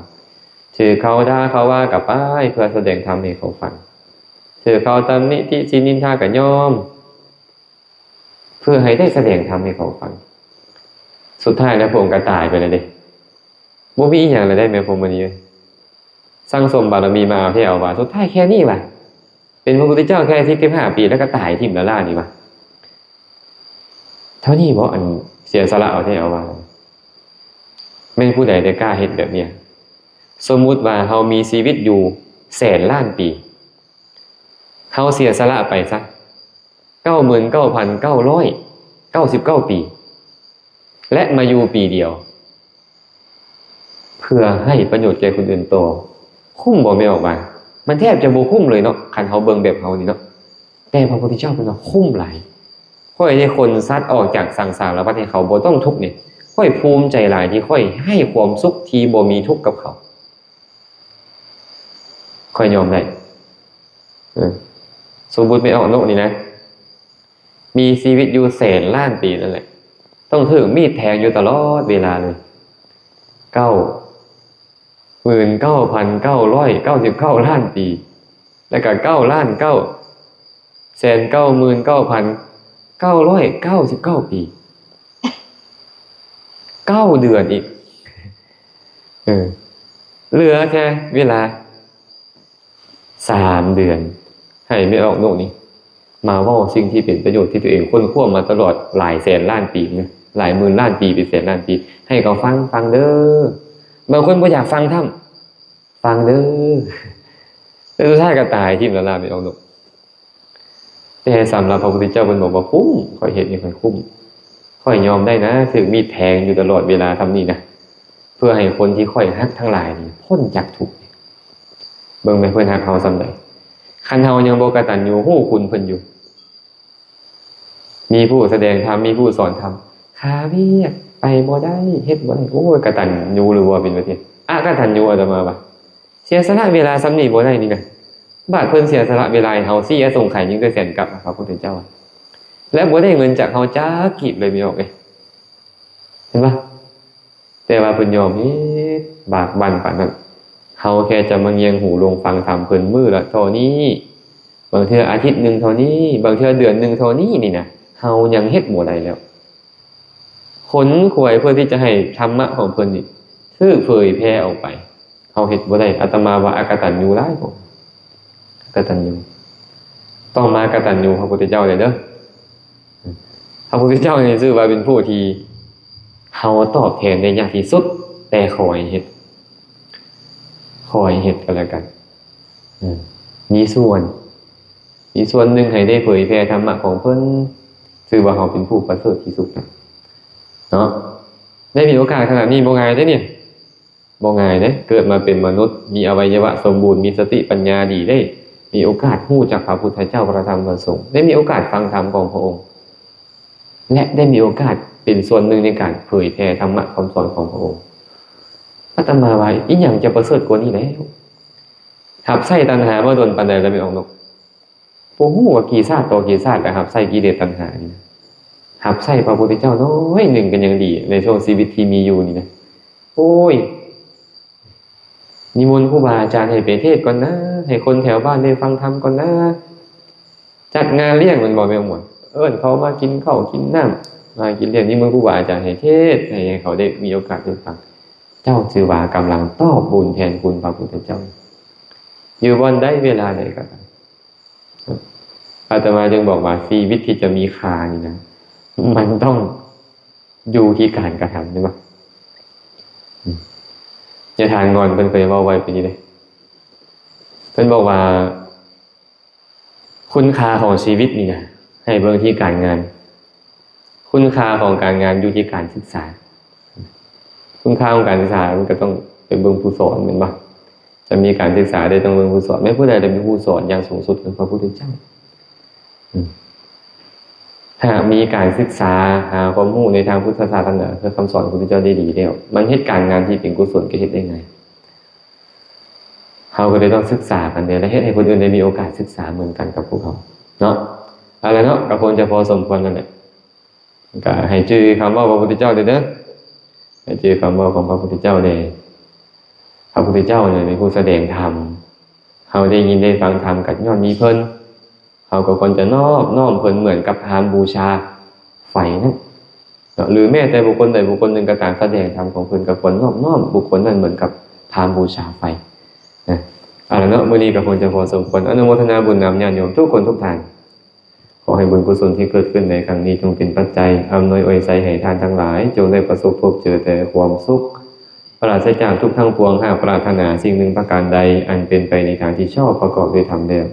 ຖືກເຂົາດ່າເຂົາວ່າກໍໄປ ເພື່ອສະແດງທຳໃຫ້ເຂົາຟັງ. ຖືກເຂົາຕຳໜິຕິຕິນິນທາກໍຍອມ ເພື່ອໃຫ້ໄດ້ສະແດງທຳໃຫ້ເຂົາຟັງ. ສຸດທ້າຍແລ້ວພະອົງກໍຕາຍໄປແລ້ວເດ້. ບໍ່ມີອີ່ຫຍັງແລ້ວເດ້ແມ່ພົມມະນີເອີຍ. ສັ່ງສົມບາລະມີມາເອົາແທ້ເອົາວ່າ ສຸດທ້າຍແຄ່ນີ້ວ່າ ເປັນພະພຸດທະເຈົ້າແຄ່ສິບຫ້າປີ ແລ້ວກໍຕາຍຖິ້ມລະລານີ້ວ່າ. ເທົ່ານີ້ບໍ່? ອັນເສຍສະຫຼະເອົາແທ້ເອົາວ່າ ແມ່ນຜູ້ໃດແຕ່ກ້າເຮັດແບບນີ້? ສົມມຸດວ່າເຮົາມີຊີວິດຢູ່ແສນລ້ານປີ, ເຮົາເສຍສະຫຼະໄປຊະ ເກົ້າໝື່ນເກົ້າພັນເກົ້າຮ້ອຍເກົ້າສິບເກົ້າປີ ແລະ ມາຢູ່ປີດຽວ ເພື່ອໃຫ້ປະໂຫຍດແກ່ຄົນອື່ນຕໍ່ ຄຸ້ມບໍ່ແມ່ອອກວ່າ? ມັນແທບຈະບໍ່ຄຸ້ມເລີຍເນາະ ຄັນເຮົາເບິ່ງແບບເຮົານີ້ເນາະ. ແຕ່ພະພຸດທະເຈົ້າເພິ່ນວ່າຄຸ້ມຫຼາຍ. ຂ້ອຍໄດ້ຂົນສັດອອກຈາກສັງສາລະວັດໃຫ້ເຂົາບໍ່ຕ້ອງທຸກນີ້ ຂ້ອຍພູມໃຈຫຼາຍທີ່ຂ້ອຍໃຫ້ຄວາມສຸກທີ່ບໍ່ມີທຸກກັບເຂົາ. ຂ້ອຍຍອມໄດ້. ເອີ ສົມມຸດແມ່ອອກນົກນີ້ນະ ມີຊີວິດຢູ່ແສນລ້ານປີນັ້ນແຫຼະ ຕ້ອງຖືກມີດແທງຢູ່ຕະຫຼອດເວລາເລີຍ ເກົ້າໝື່ນເກົ້າພັນເກົ້າຮ້ອຍເກົ້າສິບເກົ້າລ້ານປີ ແລ້ວກະເກົ້າລ້ານເກົ້າແສນເກົ້າໝື່ນເກົ້າພັນເກົ້າຮ້ອຍເກົ້າສິບເກົ້າປີ ເກົ້າເດືອນອີກ. ເອີ ເຫຼືອແຄ່ເວລາ ສາມເດືອນ ໃຫ້ແມ່ອອກນົກນີ້ມາເວົ້າສິ່ງທີ່ເປັນປະໂຫຍດທີ່ຕົວເອງຄົ້ນຄວ້າມາຕະຫຼອດຫຼາຍແສນລ້ານປີນະ ຫຼາຍໝື່ນລ້ານປີ ເປັນແສນລ້ານປີ ໃຫ້ເຂົາຟັງ ຟັງເດີ. ບາງຄົນບໍ່ຢາກຟັງຊ້ຳ ຟັງເດີ ແຕ່ສຸດທ້າຍກໍຕາຍຖິ້ມລະລາແມ່ອອກນົກ. ແຕ່ສຳລັບພະພຸດທະເຈົ້າເພິ່ນບອກວ່າຄຸ້ມ ຂ້ອຍເຮັດນີ້ຂ້ອຍຄຸ້ມ ຂ້ອຍຍອມໄດ້ນະ ຖືກມີດແທງຢູ່ຕະຫຼອດເວລາສ່ຳນີ້ນະ ເພື່ອໃຫ້ຄົນທີ່ຂ້ອຍຮັກທັງຫຼາຍນີ້ພົ້ນຈາກທຸກ. ເບິ່ງແມ່ເພິ່ນຮັກເຮົາສ່ຳໃດ ຄັນເຮົາຍັງບໍ່ກະຕັນຍູຮູ້ຄຸນເພິ່ນຢູ່ ມີຜູ້ສະແດງທຳ ມີຜູ້ສອນທຳ ຄາວຽກ ໄປບໍ່ໄດ້ ເຮັດບໍ່ໄດ້ ໂອ້ຍ ກະຕັນຍູຫຼືບໍ່ເປັນປະເທດ ອະກະຕັນຍູ ອາດຕະມາວ່າ ເສຍສະຫຼະເວລາສ່ຳນີ້ບໍ່ໄດ້ນີ້ນະ ບາດເພິ່ນເສຍສະຫຼະເວລາໃຫ້ເຮົາ ສີ່ອະສົງໄຂ ຍິງດ້ວຍແສນກັບ ພະພຸດທະເຈົ້າ ແລະ ບໍ່ໄດ້ເງິນຈາກເຮົາຈັກກີບເລີຍ ມີອອກເອີຍ ເຫັນບໍ່? ແຕ່ວ່າເພິ່ນຍອມເຮັດບາກບັ່ນປານນັ້ນ ເຮົາແຄ່ຈະມາງຽງຫູລົງຟັງທຳເພິ່ນມື້ລະເທົ່ານີ້ ບາງເທື່ອອາທິດໜຶ່ງເທົ່ານີ້ ບາງເທື່ອເດືອນໜຶ່ງເທົ່ານີ້ນີ້ນະ ເຮົາຍັງເຮັດບໍ່ໄດ້ແລ້ວ. ຂົນຂວາຍເພື່ອທີ່ຈະໃຫ້ທຳມະຂອງເພິ່ນນີ້ຖືກເຜີຍແຜ່ອອກໄປ ເຮົາເຮັດບໍ່ໄດ້. ອາດຕະມາວ່າອະກະຕັນຍູຫຼາຍ ອະກະຕັນຍູ ຕ້ອງມາກະຕັນຍູພະພຸດທະເຈົ້າແດ່ເດີ. ພະພຸດທະເຈົ້ານີ້ຊື່ວ່າເປັນຜູ້ທີ່ເຮົາຕອບແທນໄດ້ຍາກທີ່ສຸດ ແຕ່ຂໍໃຫ້ເຮັດ ຂໍໃຫ້ເຮັດກໍແລ້ວກັນ ເອີ ມີສ່ວນ ມີສ່ວນໜຶ່ງໃຫ້ໄດ້ເຜີຍແຜ່ທຳມະຂອງເພິ່ນ ຖືວ່າເຮົາເປັນຜູ້ປະເສີດທີ່ສຸດນະ ເນາະ. ໄດ້ມີໂອກາດຂະໜາດນີ້ບໍ່ງ່າຍເດ້ນີ້ ບໍ່ງ່າຍເດ້. ເກີດມາເປັນມະນຸດ ມີອະໄວຍະວະສົມບູນ ມີສະຕິປັນຍາດີເດ້ ມີໂອກາດຮູ້ຈັກພະພຸດທະເຈົ້າ ພະທຳ ພະສົງ ໄດ້ມີໂອກາດຟັງທຳຂອງພະອົງ ແລະ ໄດ້ມີໂອກາດເປັນສ່ວນໜຶ່ງໃນການເຜີຍແຜ່ທຳມະຄຳສອນຂອງພະອົງ. ອາດຕະມາວ່າ ອີຫຍັງຈະປະເສີດກວ່ານີ້ແລ້ວ? ຮັບໃຊ້ຕັນຫາມາດົນປານໃດແລ້ວ ແມ່ອອກນົກ? ບໍ່ຮູ້ວ່າກີ່ຊາດຕໍ່ກີ່ຊາດ ແລະ ຮັບໃຊ້ກິເລດຕັນຫານີ້ນະ. ຮັບໃຊ້ພະພຸດທະເຈົ້າໜ້ອຍໜຶ່ງກໍຍັງດີ ໃນຊ່ວງຊີວິດທີ່ມີຢູ່ນີ້ນະ. ໂອ້ຍ ນິມົນຄູບາອາຈານໃຫ້ໄປເທດກ່ອນນາ, ໃຫ້ຄົນແຖວບ້ານໄດ້ຟັງທຳກ່ອນນາ. ຈັດງານລ້ຽງແມ່ນບໍ່ແມ່ນບໍ່? ເອີ້ນເຂົາມາກິນເຂົ້າກິນນ້ຳ ມາກິນລ້ຽງ, ນິມົນຄູບາອາຈານໃຫ້ເທດ ໃຫ້ ໃຫ້ເຂົາໄດ້ມີໂອກາດໄດ້ຟັງ. ເຈົ້າຖືວ່າກຳລັງຕອບບຸນແທນຄຸນພະພຸດທະເຈົ້າ ຢູ່ບ່ອນໃດເວລາໃດກໍຕາມ. ອາດຕະມາຈຶ່ງບອກວ່າຊີວິດທີ່ຈະມີຄ່ານີ້ນະ ມັນຕ້ອງຢູ່ທີ່ການກະທຳ ແມ່ນບໍ່? ອາຈານງອນເພິ່ນເຄີຍເວົ້າໄວ້ປານນີ້ເດ້ ເພິ່ນບອກວ່າ ຄຸນຄ່າຂອງຊີວິດນີ້ນະ ໃຫ້ເບິ່ງທີ່ການງານ, ຄຸນຄ່າຂອງການງານຢູ່ທີ່ການສຶກສາ. ຄຸນຄ່າຂອງການສຶກສາ ມັນກໍຕ້ອງໄປເບິ່ງຜູ້ສອນ ແມ່ນບໍ່? ຈະມີການສຶກສາໄດ້ ຕ້ອງເບິ່ງຜູ້ສອນ. ແມ່ນຜູ້ໃດຈະເປັນຜູ້ສອນຢ່າງສູງສຸດ? ຄືພະພຸດທະເຈົ້າ. ອືມ ຖ້າມີການສຶກສາຫາຄວາມຮູ້ໃນທາງພຸດທະສາສະໜາ ຄືຄຳສອນຂອງພະພຸດທະເຈົ້າໄດ້ດີແລ້ວ, ມັນເຮັດການງານທີ່ເປັນກຸສົນກໍເຮັດໄດ້ງ່າຍ. ເຮົາກໍເລີຍຕ້ອງສຶກສາກັນເດ້ ແລະ ເຮັດໃຫ້ຄົນອື່ນໄດ້ມີໂອກາດສຶກສາເໝືອນກັນກັບພວກເຮົາເນາະ. ເອົາລະເນາະ ກໍຄົງຈະພໍສົມຄວນນັ້ນແຫຼະ. ກໍໃຫ້ຈື່ຄຳເວົ້າຂອງພະພຸດທະເຈົ້າເດີ ໃຫ້ຈື່ຄຳເວົ້າຂອງພະພຸດທະເຈົ້າເດ້. ພະພຸດທະເຈົ້ານີ້ເປັນຜູ້ສະແດງທຳ, ເຮົາໄດ້ຍິນໄດ້ຟັງທຳກໍຍ້ອນມີເພິ່ນ. ເຮົາກໍຄວນຈະນອບນ້ອມເພິ່ນເໝືອນກັບພານບູຊາໄຟນັ້ນເນາະ ຫຼືແມ້ແຕ່ບຸກຄົນໃດບຸກຄົນໜຶ່ງກໍຕາມ ສະແດງທຳຂອງເພິ່ນ ກໍຄວນນອບນ້ອມບຸກຄົນນັ້ນເໝືອນກັບພານບູຊາໄຟນະ. ເອົາລະເນາະ ມື້ນີ້ກໍຄົງຈະພໍສົມຄວນ. ອະນຸໂມທະນາບຸນນຳຍາດໂຍມທຸກຄົນທຸກທ່ານ. ຂໍໃຫ້ບຸນກຸສົນທີ່ເກີດຂຶ້ນໃນຄັ້ງນີ້ ຈົ່ງເປັນປັດໄຈອຳນວຍອວຍໄຊໃຫ້ທ່ານທັງຫຼາຍ ຈົ່ງໄດ້ປະສົບພົບເຈີແຕ່ຄວາມສຸກ ປາສະຈາກທຸກທັງປວງ. ຫາກປາດຖະໜາສິ່ງໜຶ່ງປະການໃດ ອັນເປັນໄປໃນທາງທີ່ຊອບປະກອບດ້ວຍທຳແລ້ວ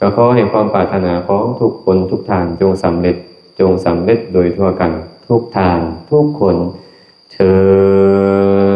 ກໍຂໍໃຫ້ຄວາມປາດຖະໜາຂອງທຸກຄົນທຸກທ່ານ ຈົ່ງສຳເລັດ ຈົ່ງສຳເລັດໂດຍທົ່ວກັນທຸກທ່ານທຸກຄົນເທີ້ນ.